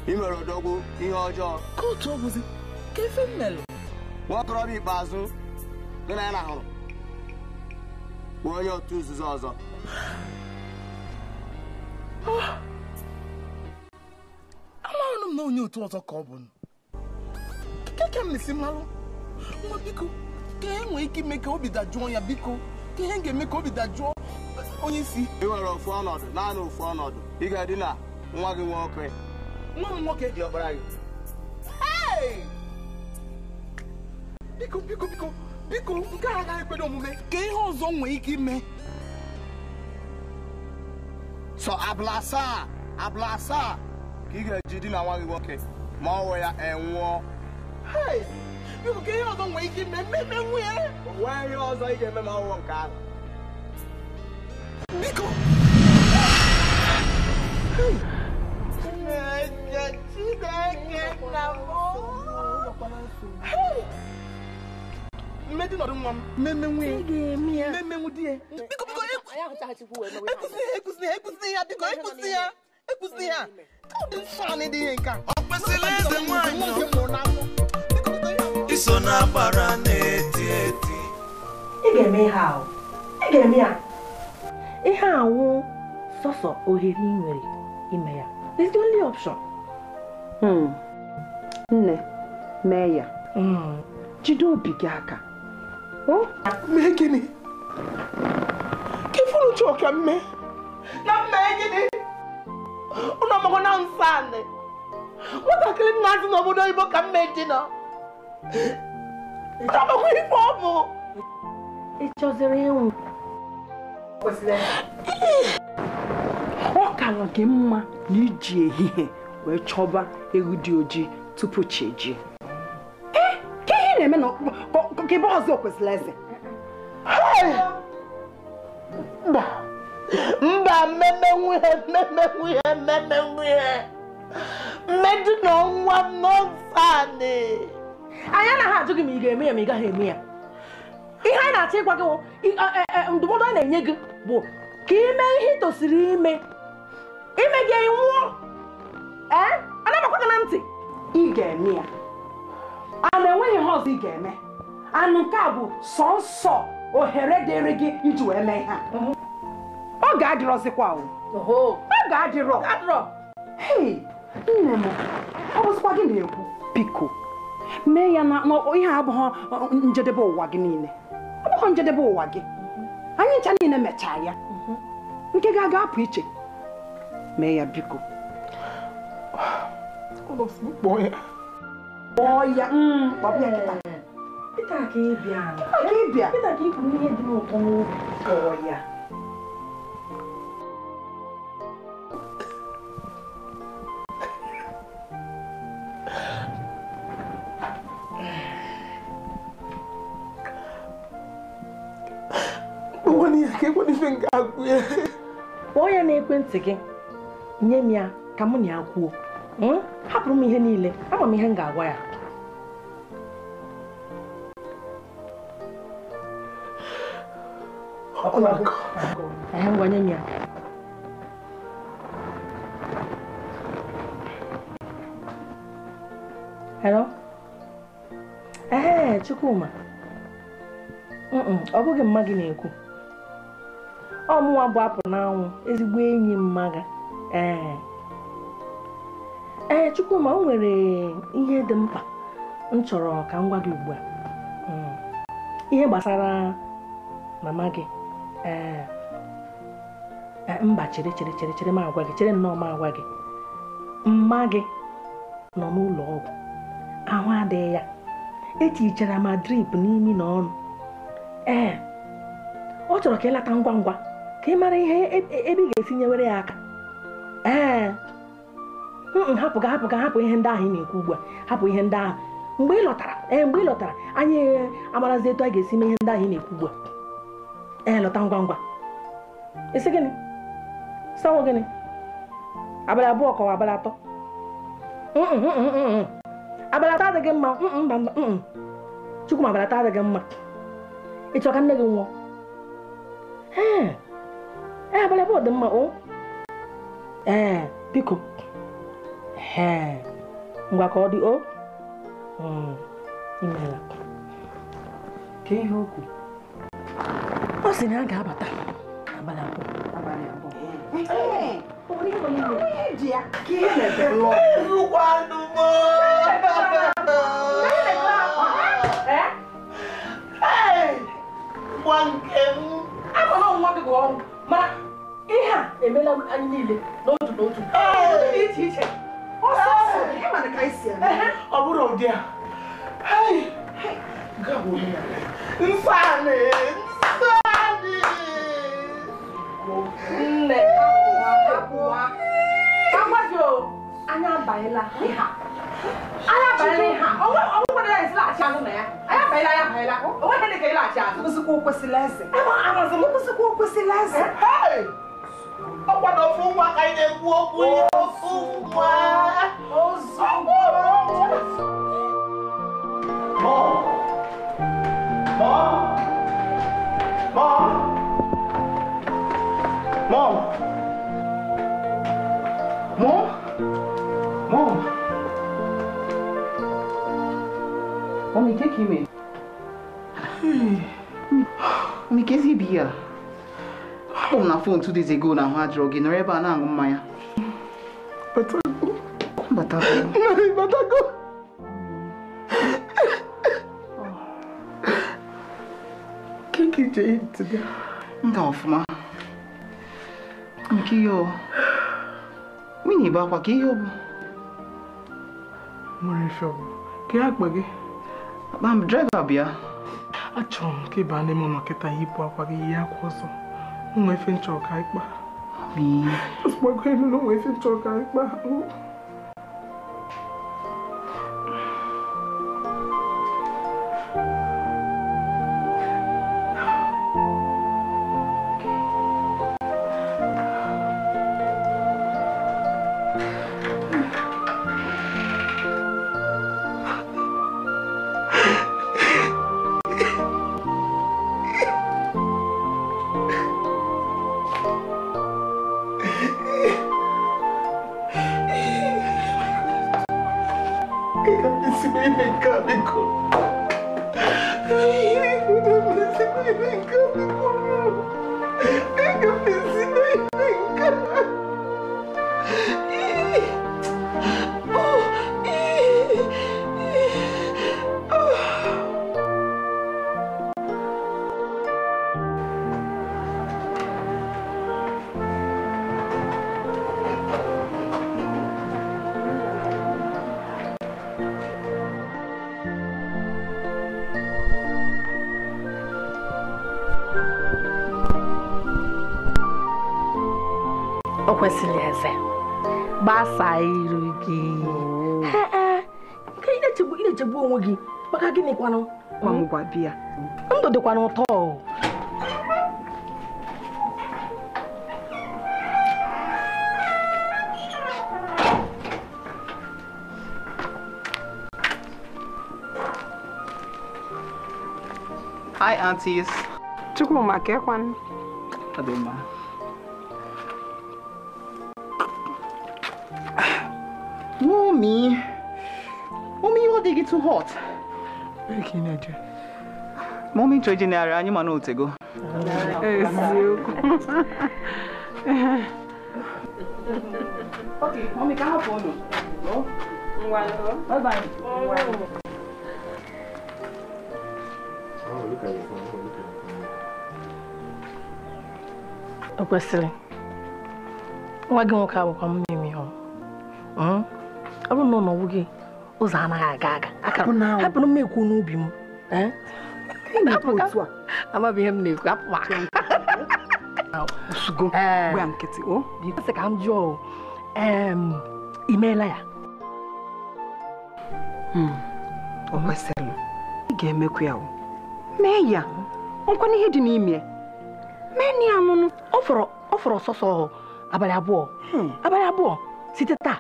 I mere odogwu ihe ọjọọ. Ka otu ọ bụzi, ka efe m melụ. Nwaokorobịa ikpeazụ gị na ya na-ahụrụ bụ onye otu nzuzo ọzọ. Amaghị m na onye otu ọzọ ka ọ bụ. Ka m na-esi mmalụ. Nwa biko, ka e nwee ike ime ka obi dajụọ ya biko. Ka ihe ga-eme ka obi dajụọ onye isi. Ị nwere ofu ọnọdụ, naanị ofu ọnọdụ. Ị ga-edina nwa gị nwoke. Nwa m nwoke dị ọkpara gị. Hey! Biko biko biko biko nke a agaghị ekwedo omume. Ka ihe ọzọ nwee ike ime. Sọ abụla asaa ka ị ga-eji dina nwa gị nwoke ma ọ wụ ya enwụọ. Hey! Biko ka ihe ọzọ nwee ike ime mmemme nwunye. Nwee ihe ọzọ ị ga-eme ma ọ wụ nke ahụ. Biko! Hey! Chineke nna m! Hey! Mmedi nọdụ nwa m, mmemme nwunye. Mmemme nwu di ya. Biko biko ekwusị ya biko ekwusị ya ekwusị ya. Ọ dị nsọ anyị dị ihe nke a. Ọ kwesịrị eze nwaanyị iso na-agbara na-eti eti. Ị ga-eme ihe ahụ. Ị ga-eme ya. Ihe awụ sọsọ ohere ị nwere ime ya. It's the only option. Nne, mee ya. Jide obi gị aka. Mee gịnị? Ka ifuru chọọ ka m mee? Na m mee gịnị? Ụnụ ọmụgwọ na nsọ anị. Nwatakịrị nna azụ n'obodo oyibo ka m mee dị nọ. Ọmụgwọ ife ọ bụ. Ị chọziri ịnwụ. Ọ kara gị mma na iji ehihie wee chọba ewu dị ojii tupu chi ejie. Ka ihe na-eme na ka ebe ọzọ kwesịrị eze. Mba, mba mmemme nwunye mmemme nwunye mmemme nwunye mmedu na nwa m n'ọnsọ anị. Anyị anaghị ajụ gị ma ị ga-eme ya ma ị gaghị eme ya. Ihe anyị na-achọ ịgwa gị ndụmọdụ anyị na-enye gị bụ ka ime ihe ị tosiri ime. Ime gị nwụọ. Ee, anaghị gị na ntị. Ị ga-eme ya. Ana enweghị ihe ọzọ ị ga-eme. Anụ nke a bụ sọnsọ ohere dịrị gị iji wee mee ihe a. Ọ ga-adịrọzikwa o. Ọ ga-adịrọ. Hei, nne m, ọ bụzikwa gị na-ekwu. Biko, mee ya na ihe abụghị njedebe ụwa gị niile. Ọ bụghị njedebe ụwa gị. Anyị ncha niile mechaa ya. Nke ga-aga apụ iche. Mee ya biko. Kpọọ ya. Kpọọ ya. Kpọọ ya kịta. Pita ka ị bịa. Pita ka ị bịa. Pita ka ị kwuru ihe dị n'ụtọ n'obi. Kpọọ ya. Kpọọ ya n'ekwentị gị nye m ya ka mụ na ya kwuo. Hapụrụ m ihe niile, ama m ihe m ga-agwa ya. Ngwa nye m ya. Hello? Ee, Chukwuma. Ọ bụghị mma gị na-ekwu. Ọ mụnwa bụ apụ n'anwụ, ezigbo enyi mma gị. Ee, Chukwuma, o nwere ihe dị mkpa m chọrọ ka m gwa gị ugbu a. Ihe gbasara mama gị. Ee, mba, chere chere chere chere m agwa gị, chere nnọọ m agwa gị. Mma gị nọ n'ụlọ ọgwụ, ahụ adịghị ya. Etichara ma drip n'imi na ọnụ. Ee, ọ chọrọ ka ị lata ngwa ngwa ka ị mara ihe ebe ị ga-esi nyewere ya aka. Ee, hapụ ga hapụ ihe ndị ahụ ị na-ekwu ugbu a, hapụ ihe ndị ahụ. Mgbe ị lọtara, mgbe ị lọtara anyị amarazi etu a ga-esi mee ihe ndị ahụ ị na-ekwu ugbu a. Ee, lọta ngwa ngwa. Isi gịnị? Sawo gịnị? Abalị abụọ kọwa abalị atọ. Abalị atọ adịghị mma. Mba mba. Chukwuma, abalị atọ adịghị mma. Ị chọrọ ka nne gị nwụọ? Ee, abalị abụọ dị mma o. Ee, biko. Ee, ngwa ka ọ dị o. Imeela. Ka ihe okwu. Ọ sị na a ga-abata abalị abụọ. Abalị abụọ. Mana ihe a emela anyị niile n'otu n'otu. Dị iche iche. Ọ bụrụ ụdị a. Nsọ Nne, hapụwa. Ka gwa gị o, anyị abanyela ihe a. Anyị abanyela ihe a. Ọ nwekwara ya esi laghachi azụ na ya. Anyị abanyela, anyị abanyela. O nweghị dị ka ịlaghachi azụ. Kwụsịkwa okwesịla eze. Amazị m. Kwụsịkwa okwesịla eze. Ọ kwado ofu nwa ka anyị na-ekwu okwu ya, ofu nwa. Ozugbo. Mom. Mom. Mom. Mom. Mom. Mom. Mommy, take him in. Mommy, kezi bia. Akpọ m na phone 2 days ago na ahụ adịrọ gị nọrọ ebe a na-aṅụ mmanya. Batago. Batago. Batago. Kiki je today. Nga ọfụma. Nke ihe o. Nwunye bụ akwa ka ihe ọ bụ. Nwere ife ọ bụ. Ka ya akpa gị. Akpa m driver bịa. Achọrọ m ka ị baa n'ime ụlọ kịta yipụ akwa gị yie akwa ọzọ. Nwa efe nchọ ka ịkpa. Ozugbo elu na nwa efe nchọ ka ịkpa. O kwesịrị eze gbasaa iru gị. Nke ị na-echegbu onwe gị maka gịnị kwanụ? Ngwa bịa. Ndụ dịkwanụ ụtọ. Hi, aunties. Chukwuma, kekwanụ? Adịmma. Mommy, Mommy, you dig it too hot. Mommy, chọọ anyị ma na otego. Eziokwu. Okay, Mommy, ka hapụ unu. Bye bye. O kwesịrị. Nwa gị nwoke abụkwa mmiri ọ. Ọ bụrụ na ọ nọwụ gị ụzọ anaghị aga aga. Hapụrụ m ekwu n'ubi m. Amaghị ihe m na-ekwu, hapụ aka. Osugo gwa nkịtị o sị ka m jụọ imeela ya o kwesịrị ị ga-emekwa ya o mee ya nkwana ihe dị n'ime mee na ya anụnụ ọ fọrọ sọsọ abalị abụọ site taa.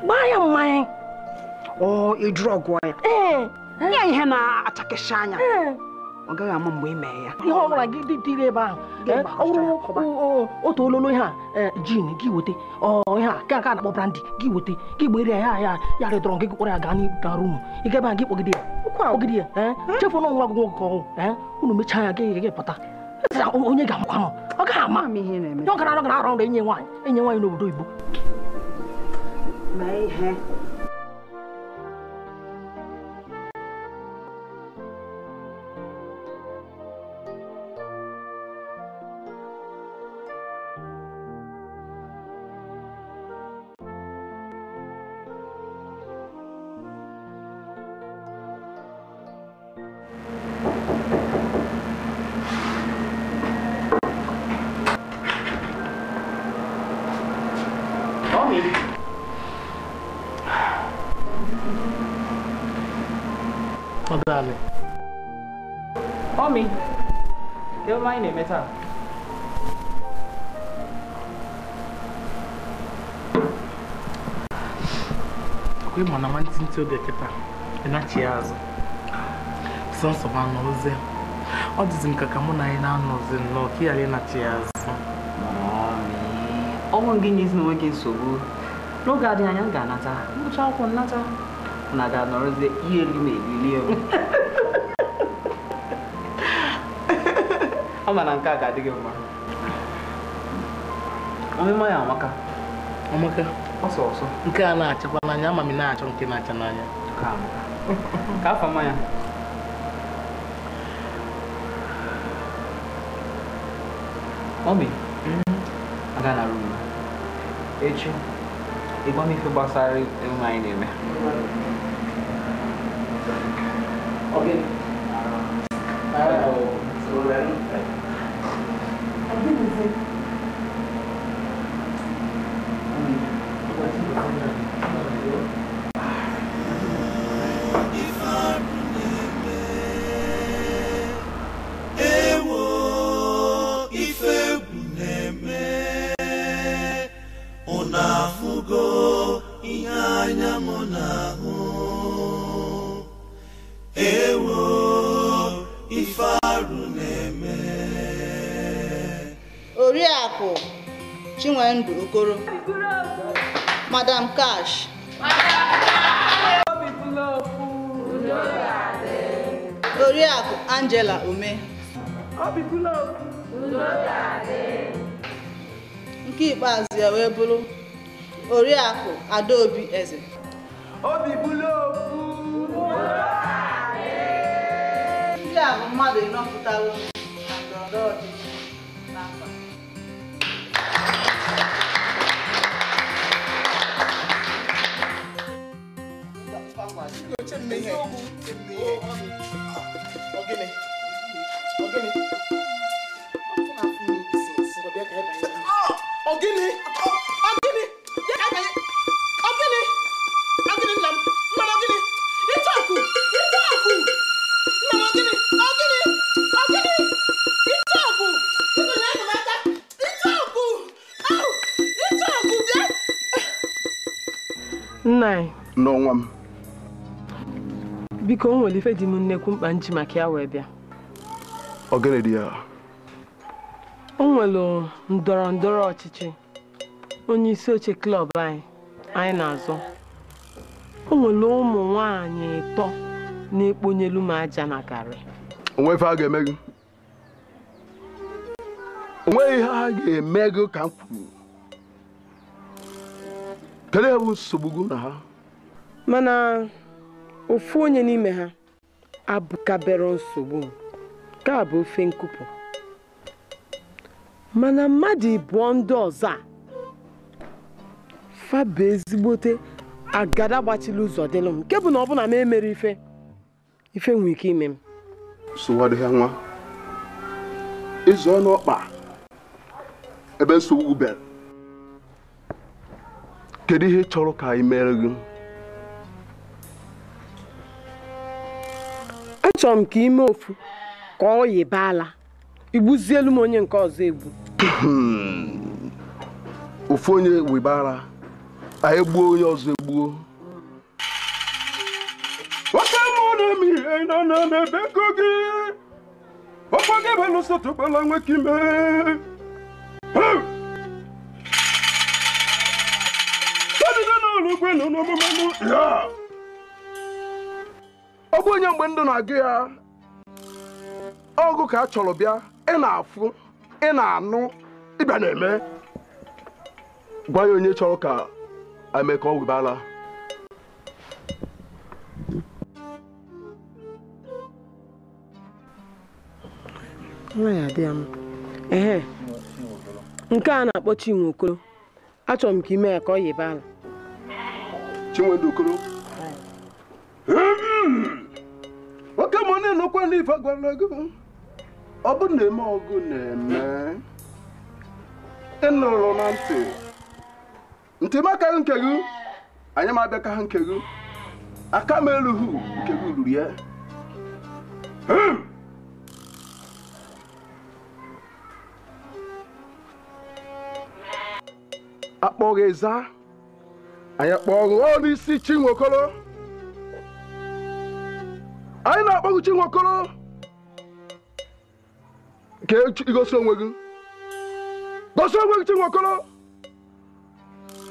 Gbaa ya mmanya ọ ịdrọgụ ya ya ihe na-achakịsị anya ọ gaghị ama mgbe ị mee ya ihe ọ bụla gị dịrị ebe ahụ ọ bụrụ otu ololo ihe a jin gị weta ihe a ka a na-akpọ brandi gị weta gị gbere ya ya ya rịdọrọ gị kpọrọ ya gaa na rum ị ga ebe ahụ gị kpọgide ya kpọgide ya chefuo na nwa gị nwoke ọhụụ unu mechaa ya gị pụta onye ga-amakwa ọ gaghị ama ọ gara arụ ọrụ enye nwaanyị n'obodo oyibo. Mommy, kedu ihe anyị na-eme taa? Ọkwa ịma na nwantịntị oge kịta ịnachi ya azụ sọnsọ ma nọrọzie ọ dịzi m ka mụ na anyị na-anọzi nnọọ ka ị ghara ịnachi ya azụ. Ọ bụrụ gị nyezi onwe gị nsogbu n'oge adịghị anya m ga-anata ngwụcha akwụkwọ nnata na ga-anọrọzie ihe elu ma ebilie m. Ọ ma na nke a ga-adị gị mma. Ọmịma ya amaka. Amaka? Ọsọ ọsọ. Nke a na-achakwa n'anya ama m na-achọ nke na-acha n'anya. Ka afọ mmanya. Mọmi, aga na rum. Echi, ịgwa m ife gbasara emume anyị na-eme. Oriakụ Chinwendu Okoro, Madam Cash, Oriakụ Angela Ome, nke ikpeazụ ya wee bụrụ Oriakụ Adaobi Eze. Ndị a bụ mmadụ ịnọ pụtara na ndọrọndọrọ ọchịchị n'afọ a. Nna n'ọnwa m biko o nwere ife dị m nnekwu mkpa nji maka ya wee bịa. Ọ gịnị dị ya? O nwere ndọrọ ndọrọ ọchịchị onye isi oche klọb anyị na-azọ. O nwere ụmụ nwaanyị ịtọ na-ekponyelu m aja na garị. Onwe ife a ga-eme gị? Onwe ihe a ga-eme gị ka m kwuru. Kedu ihe bụ nsogbu gị na ha? Mana ofu onye n'ime ha abụkabere nsogbu m nke a bụ ofe nkụpụ. Mana mmadụ ịbụọ ndị ọzọ a fa bụ ezigbote agada gbachiri ụzọ dịlụ m nke bụ na ọ bụ na m emere ife Ife nwere ike ime m. Nsogbu adịghị nwa. Ịzụ ọnụ ọkpa ebe nsogbu bịara. Kedu ihe ị chọrọ ka anyị mere gị? Achọrọ m ka ime ofu ka ọ yibaala. Igbuzielu m onye nke ọzọ egbu. Ofu onye wibara, anyị gbuo onye ọzọ egbuo. Nwoke mụ na-eme ihe nọ na-ebekọ gị. Ọkwa gị bụ n'ụsọtụgbala nwoke ime. Ọ bụ onye mgbe ndụ na-agụ ya ọgụ ka a chọrọ bịa ị na-afụ ị na-anụ ịbịa na-eme gwa ya onye chọrọ ka eme ka ọ wibala. Ehe, nke a na-akpọ Chinwe Okoro, achọrọ m ka ime ya ka ọ yibala. Chinwendu Okoro, oke ma na-enokwa n'ife gwara gị ọ bụ na-eme ọgụ na-eme ịnụrụ na ntị ntị m akaghị nke gị anyị ma abịa ka ha nke gị aka m erughị nke gị ruru ya. Akpọghị za anyị akpọghị ọnụ isi Chinwe Okoro, anyị na-akpọghị Chinwe Okoro ka igosi onwe gị, gosi onwe gị Chinwe Okoro,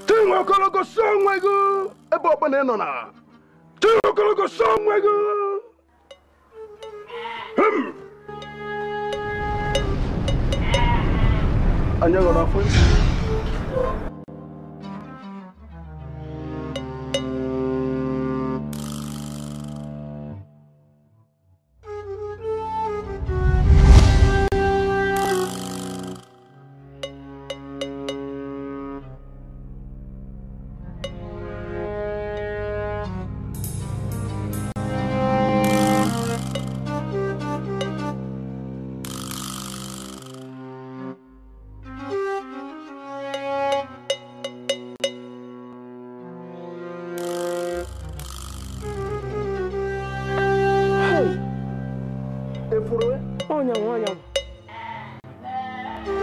Chinwe Okoro gosi onwe gị ebe ọbụla ị nọ na Chinwe Okoro gosi onwe gị. Anyị ghọrọ afọ.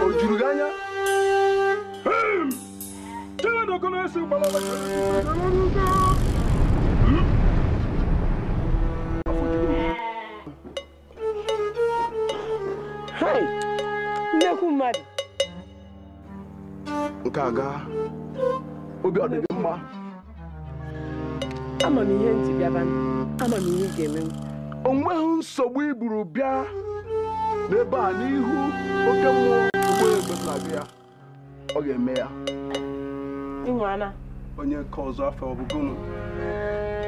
O juru gị anya? Nnekwu mmadụ. Nke a gaa, obi ọ dị gị mma? Ama m ihe ntị bịaba, ama m ihe ị ga-eme. O nweghị nsogbu i buru bịa n'ebe a n'ihu oke mmụọ ogbe na-agụ ya, ọ ga-eme ya. Ịnwana. Onye nke ọzọ afọ ọ bụ gụnụ?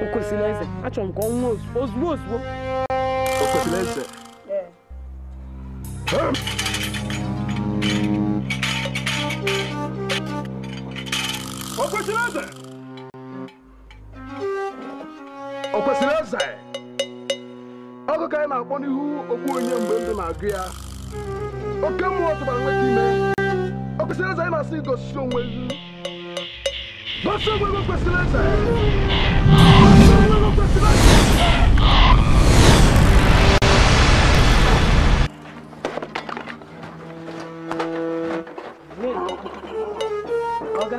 O kwesịrị eze, achọrọ m ka ọ nwụọ ozugbo ozugbo. O kwesịrị eze? O kwesịrị eze? O kwesịrị eze? Ọgụ ka anyị na-akpọ n'ihu ogbu onye mgbe ndụ na-agụ ya. Oke mmụọ tụbara nwoke ime. O kwesịrị eze anyị na-asị gosi onwe gị. Gosi onwe gị o kwesịrị eze. Gosi onwe gị o kwesịrị eze. Ọga.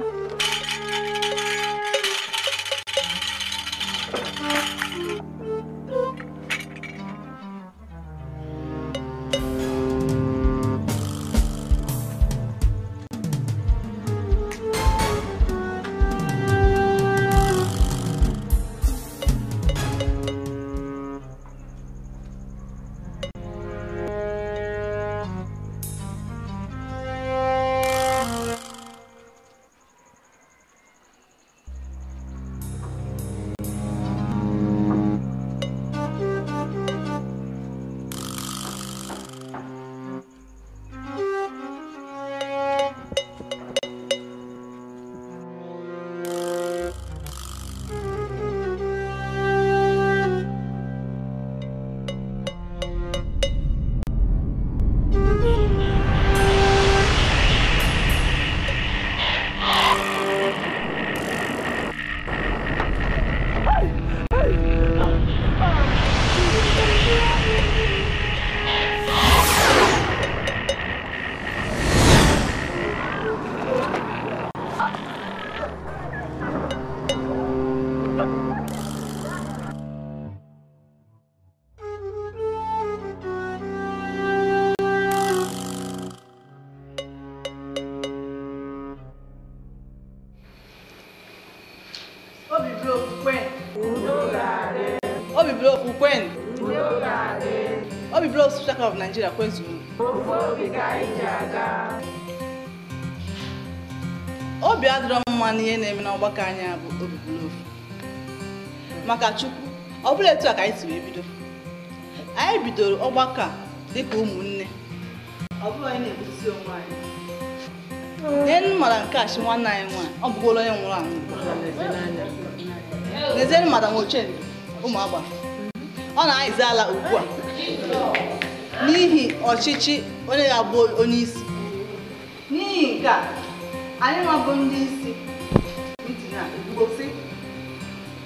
Obi Block kwen. Obi Block Social Club of Nigeria kwezuo. Obi adịrọ mma n'ihe na-eme n'ọgbakọ anyị bụ Obi Block. Maka Chukwu, ọ bụla etu a ka anyị si wee bido. Anyị bidoro ọgbakọ a dịka ụmụnne. Ọ bụrụ anyị na-ekwusisi onwe anyị. N'enu Madam Cash nwanne anyị nwaanyị, ọ bụgoro onye nwụrụ anwụ. N'ezienụ Madam Ochendo, ụmụ agbara. Ọ na-ayịzi ala ugbu a n'ihi ọchịchị onye ga-abụ onye isi. N'ihi nke a, anyị nwa bụ ndị isi mitin a ekwugosi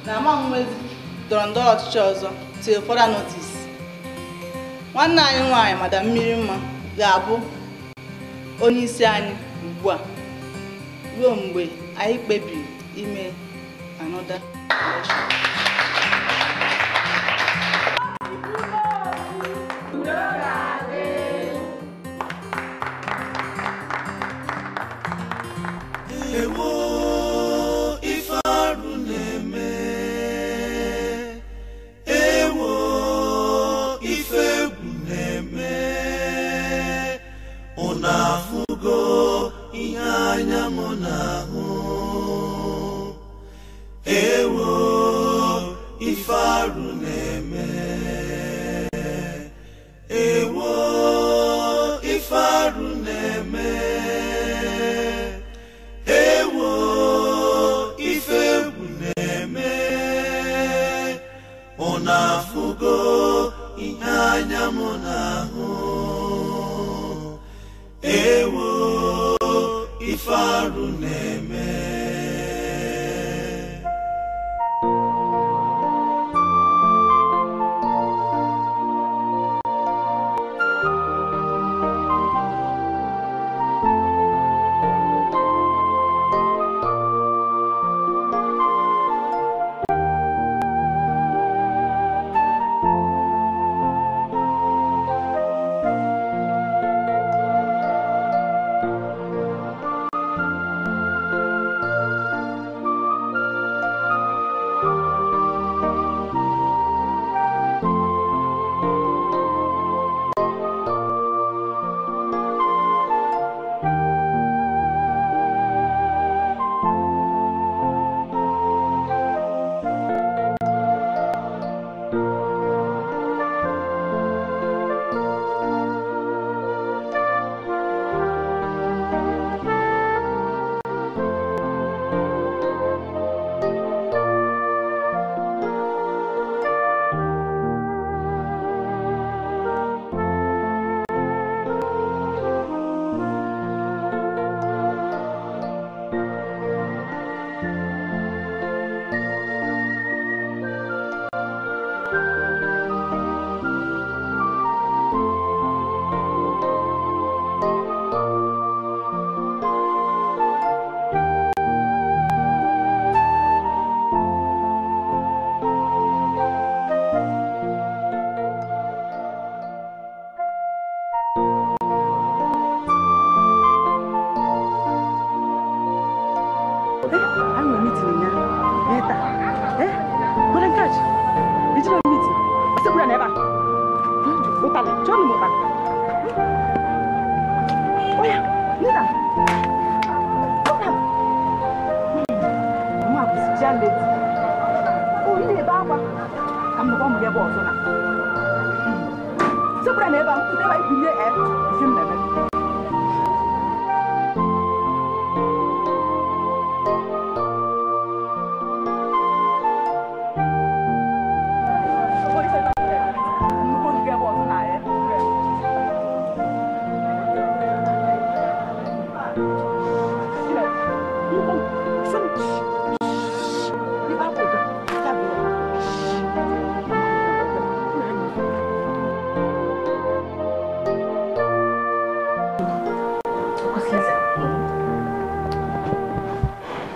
na ama nwezi ndọrọ ndọrọ ọchịchị ọzọ till further notice. Nwanne anyị nwaanyị Madam Mmirimma ga-abụ onye isi anyị ugbu a ruo mgbe anyị kpebiri ime another election. Ewo ife arụ na-eme, ewo ife egwu na-eme, unu afụgo ihe anya m na-ahụ. Ewo ife arụ na-eme, ewo ife arụ na-eme. Ewo ife egwu na-eme, unu afụgo ihe anya m na-ahụ. Ewo ife arụ na-eme.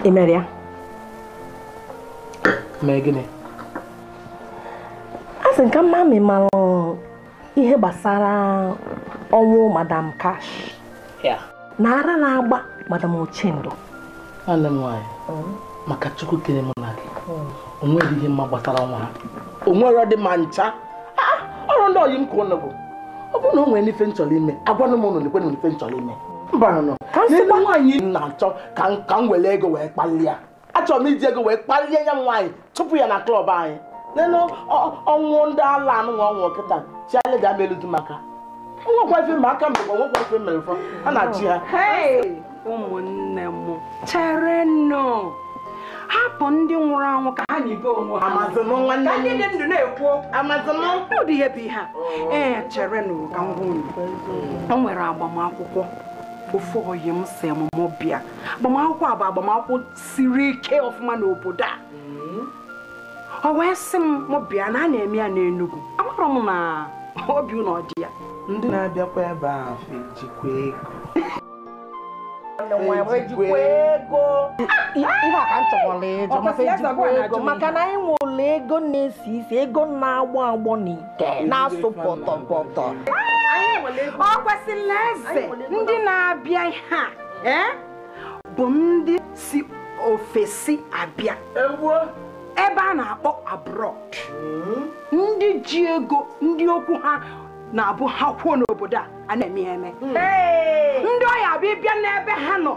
Ị mere ya? Mee gịnị? A sị nka mma mi mara ihe gbasara ọnwụ Madam Cash. Na ara na-agba Madam Ochendo. Nwanne m nwaanyị, maka Chukwu kere mụ na gị, o nweghị ihe mma gbasara ọnwa ha. Onwere dị ma ncha. Ọrụ ndị oyi m ka ụnụ bụ. Ọ bụrụ na o nwere ife nchọrọ ime, agwanụ m ụnụ nekwenụ ife nchọrọ ime. Mba nọ. N'elu nwaanyị m na-achọ ka m were ego wee kpalie ya. Achọrọ m iji ego wee kpalie ya nwaanyị tupu ya na klọb anyị. N'elu ọnwụ ndị ala anụ nwa ọnwụ kịta chialeda meludu maka. Nwekwa ife ma aka mbekwa nwekwa ife mere fọ. A na-achị ha. Ụmụnne m chere nọ. Hapụ ndị nwụrụ anwụ ka ha nyibe onwe ha. Ka ndị dị ndụ na-ekwu okwu. Ụdị ihe bụ ihe a. Ee, chere nụ ka m gwa unu. O nwere agbamakwụkwọ ofu oyi m si m bịa. Agbamakwụkwọ a bụ agbamakwụkwọ siri ike ọfụma n'obodo a. O wee sị m bịa na a na-eme ya n'Enugu. Amarọ m na obi unu ọ dị ya. Ndị na-abịakwa ebe a ejikwa ego. Ego ihe a ka m chọkwara ịjụ maka ejikwa ego maka na anyị nwere ego na-esi isi ego na-agbọ agbọ n'ite na-asụ pọtọpọtọ. Ọ kwesịrị eze ndị na-abịa ihe a bụ ndị si ofesi abịa ebe a na-akpọ abroad. Ndị ji ego ndị okwu ha na-abụ ha kwuo n'obodo a na-eme eme. Ndị ọya bụ ịbịa n'ebe ha nọ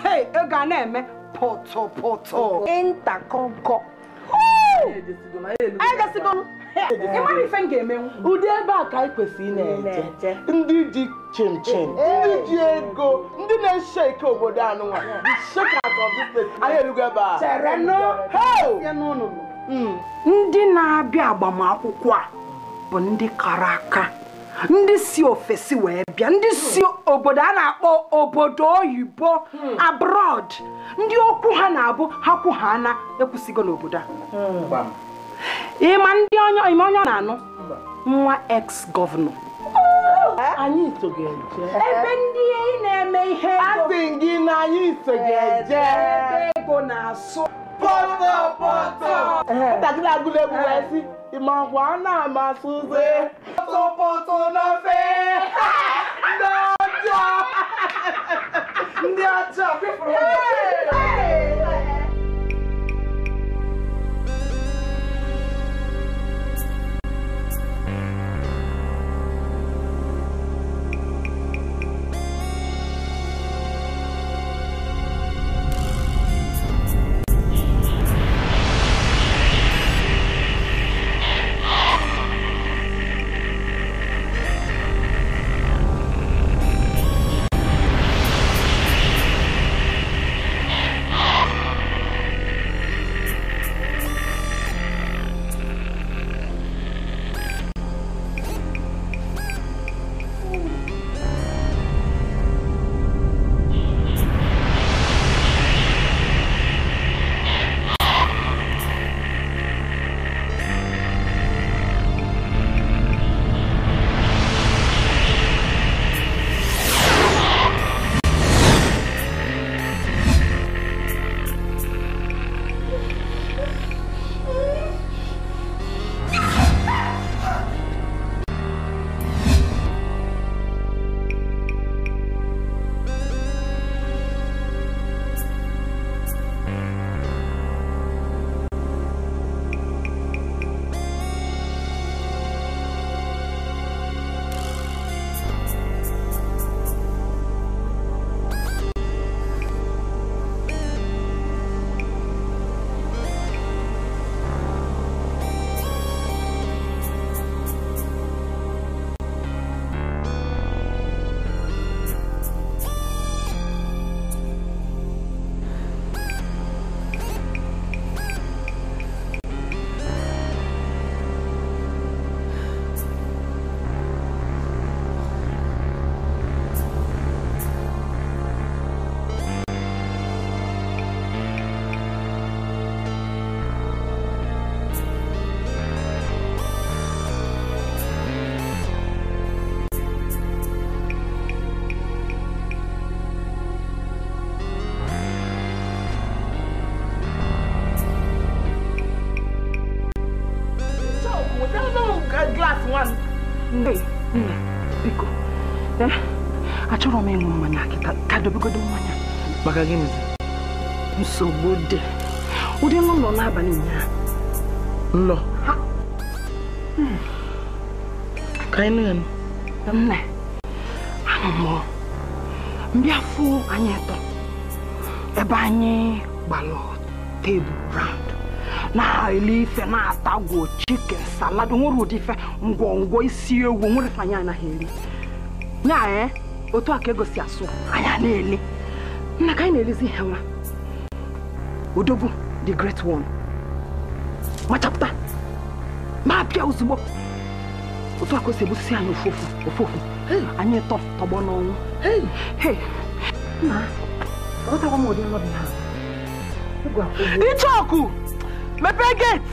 ego a na-eme pọtọpọtọ ntakọnkọ. Ịmara ife m ga-emenwu. Ụdị ebe a ka anyị kwesịrị na-eje. Ndị ji chinchin, ndị ji ego, ndị na-eshe ike obodo anụnwa, the shakers of this place. Anyị erugo ebe a. Ndị na-abịa agbamakwụkwọ a bụ ndị kara aka, ndị si ofesi wee bịa, ndị si obodo a na-akpọ obodo oyibo abroad, ndị okwu ha na-abụ ha kwu ha na ekwusigo n'obodo a. Ịma ndị onye ọ na-anụ nwa ex-gọvanọ. Anyị so ga-eje. Ebe ndị na-eme ihe ego. Asị gị na anyị so ga-eje. Ebe ego na-asụ pọtọpọtọ. Ntakịrị agụla egwu wee sị ịmakwa a na-amasị ụzọ pọtọpọtọ n'ofe. Ndị ọjọọ. Ndị ọjọọ kwefuru. Nne, biko. Achọrọ m ịṅụ mmanya kịta, ka dobegodo mmanya. Maka gịnịzi? Nsogbu dị. Ụdị nlọ n'abalị ụnyaahụ. Nlọ? Ka anyị nụ ya nụ. Nne, anọ m mbịa fụ anyị atọ ebe anyị gbalụ tebụl round na-eli ife na-atagwo chicken salad nwere ụdị ife ngwongwo isi ewu nwere ife anyị anaghị eri nya otu a ka ego si asụ anyị na-eli nna ka anyị na-elizi ihe nwa Odogwu the great one machapụta ma pịa ozugbo otu a ka o si egbusisi anyị ofu ofu anyị tọgbọ n'ọnwụ. Nna, aghọtakwa m ụdị nrọ dị ha. Ichoku! Mepee gate!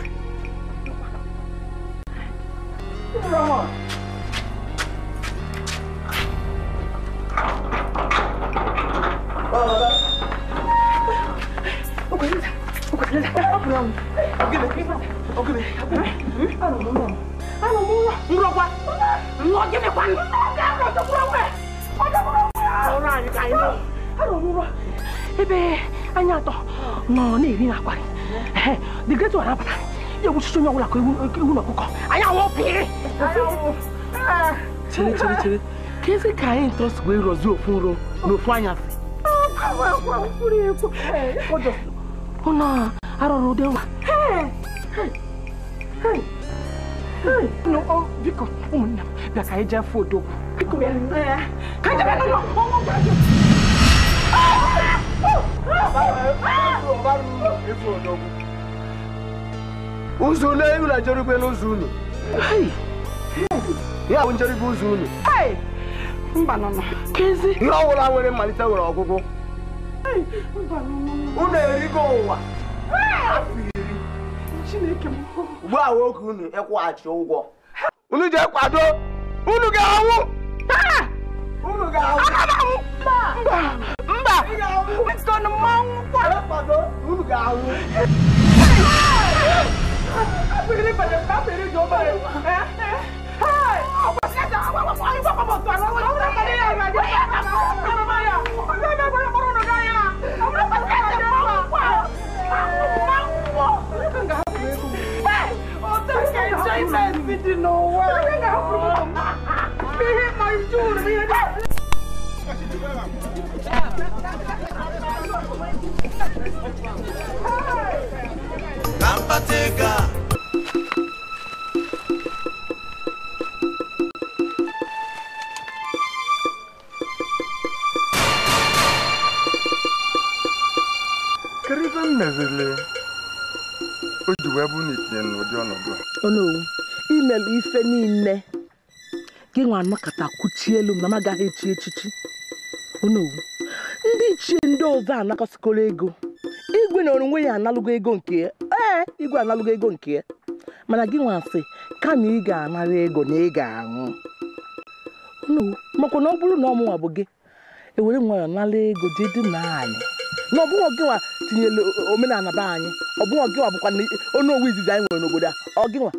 Ebe anyị atọ nọ na-eri na akwari. The great one abata. Ya egbuchicha onye ọbụla ka ewu na ọkụkọ. Anyị anwụ pịrị. Chere. Ka ezi ka anyị ntọ si wee rọzie ofu nro n'ofu anyasị. Ụnọ arụrụ ụdị nwa. Biko, ụmụnne m, bịa ka anyị jee fụ Odogwu. Biko, ka anyị jebe n'ụlọ. Ụzọ unu ewu na njerube n'ụzọ unu. Ya bụ njerube ụzọ unu. Mba nọ nọ. Kezi. Ihe ọbụla nwere mmalite nwere ọgwụgwụ. Unu erigo ụwa. Afọ 10. Chineke m. Ugbu a nwoke unu ịkwụghachi ụgwọ. Unu jee kwado. Unu ga-anwụ. Unu ga-anwụ. Mba. Mba. Biko mmanwụ kwado. Unu ga-anwụ. Kampateka. Kedu ife m meziri o ji wee bụ na itinye n'ụdị ọnọdụ a? Onowu, imelụ ife niile gị nwa anọkọta kwuchie elu m na m agaghị echi echichi. Onowu, ndị ichie ndị ọzọ anakọsịkọrọ ego. Igwe na onwe ya analụgo ego nke ya. Ee, igwe analụgo ego nke ya. Mana gị nwa sị kama ị ga-anara ego na ị ga-anwụ. Onowu, makwa na ọ bụrụ na ọmụnwa bụ gị, ewere nwayọọ nara ego jee dina anyị. Na ọ bụghị gị nwa tinyere omenala be anyị, ọ bụghị gị nwa bụkwa onowu izizi anyị nwere n'obodo a, ọ gị nwa.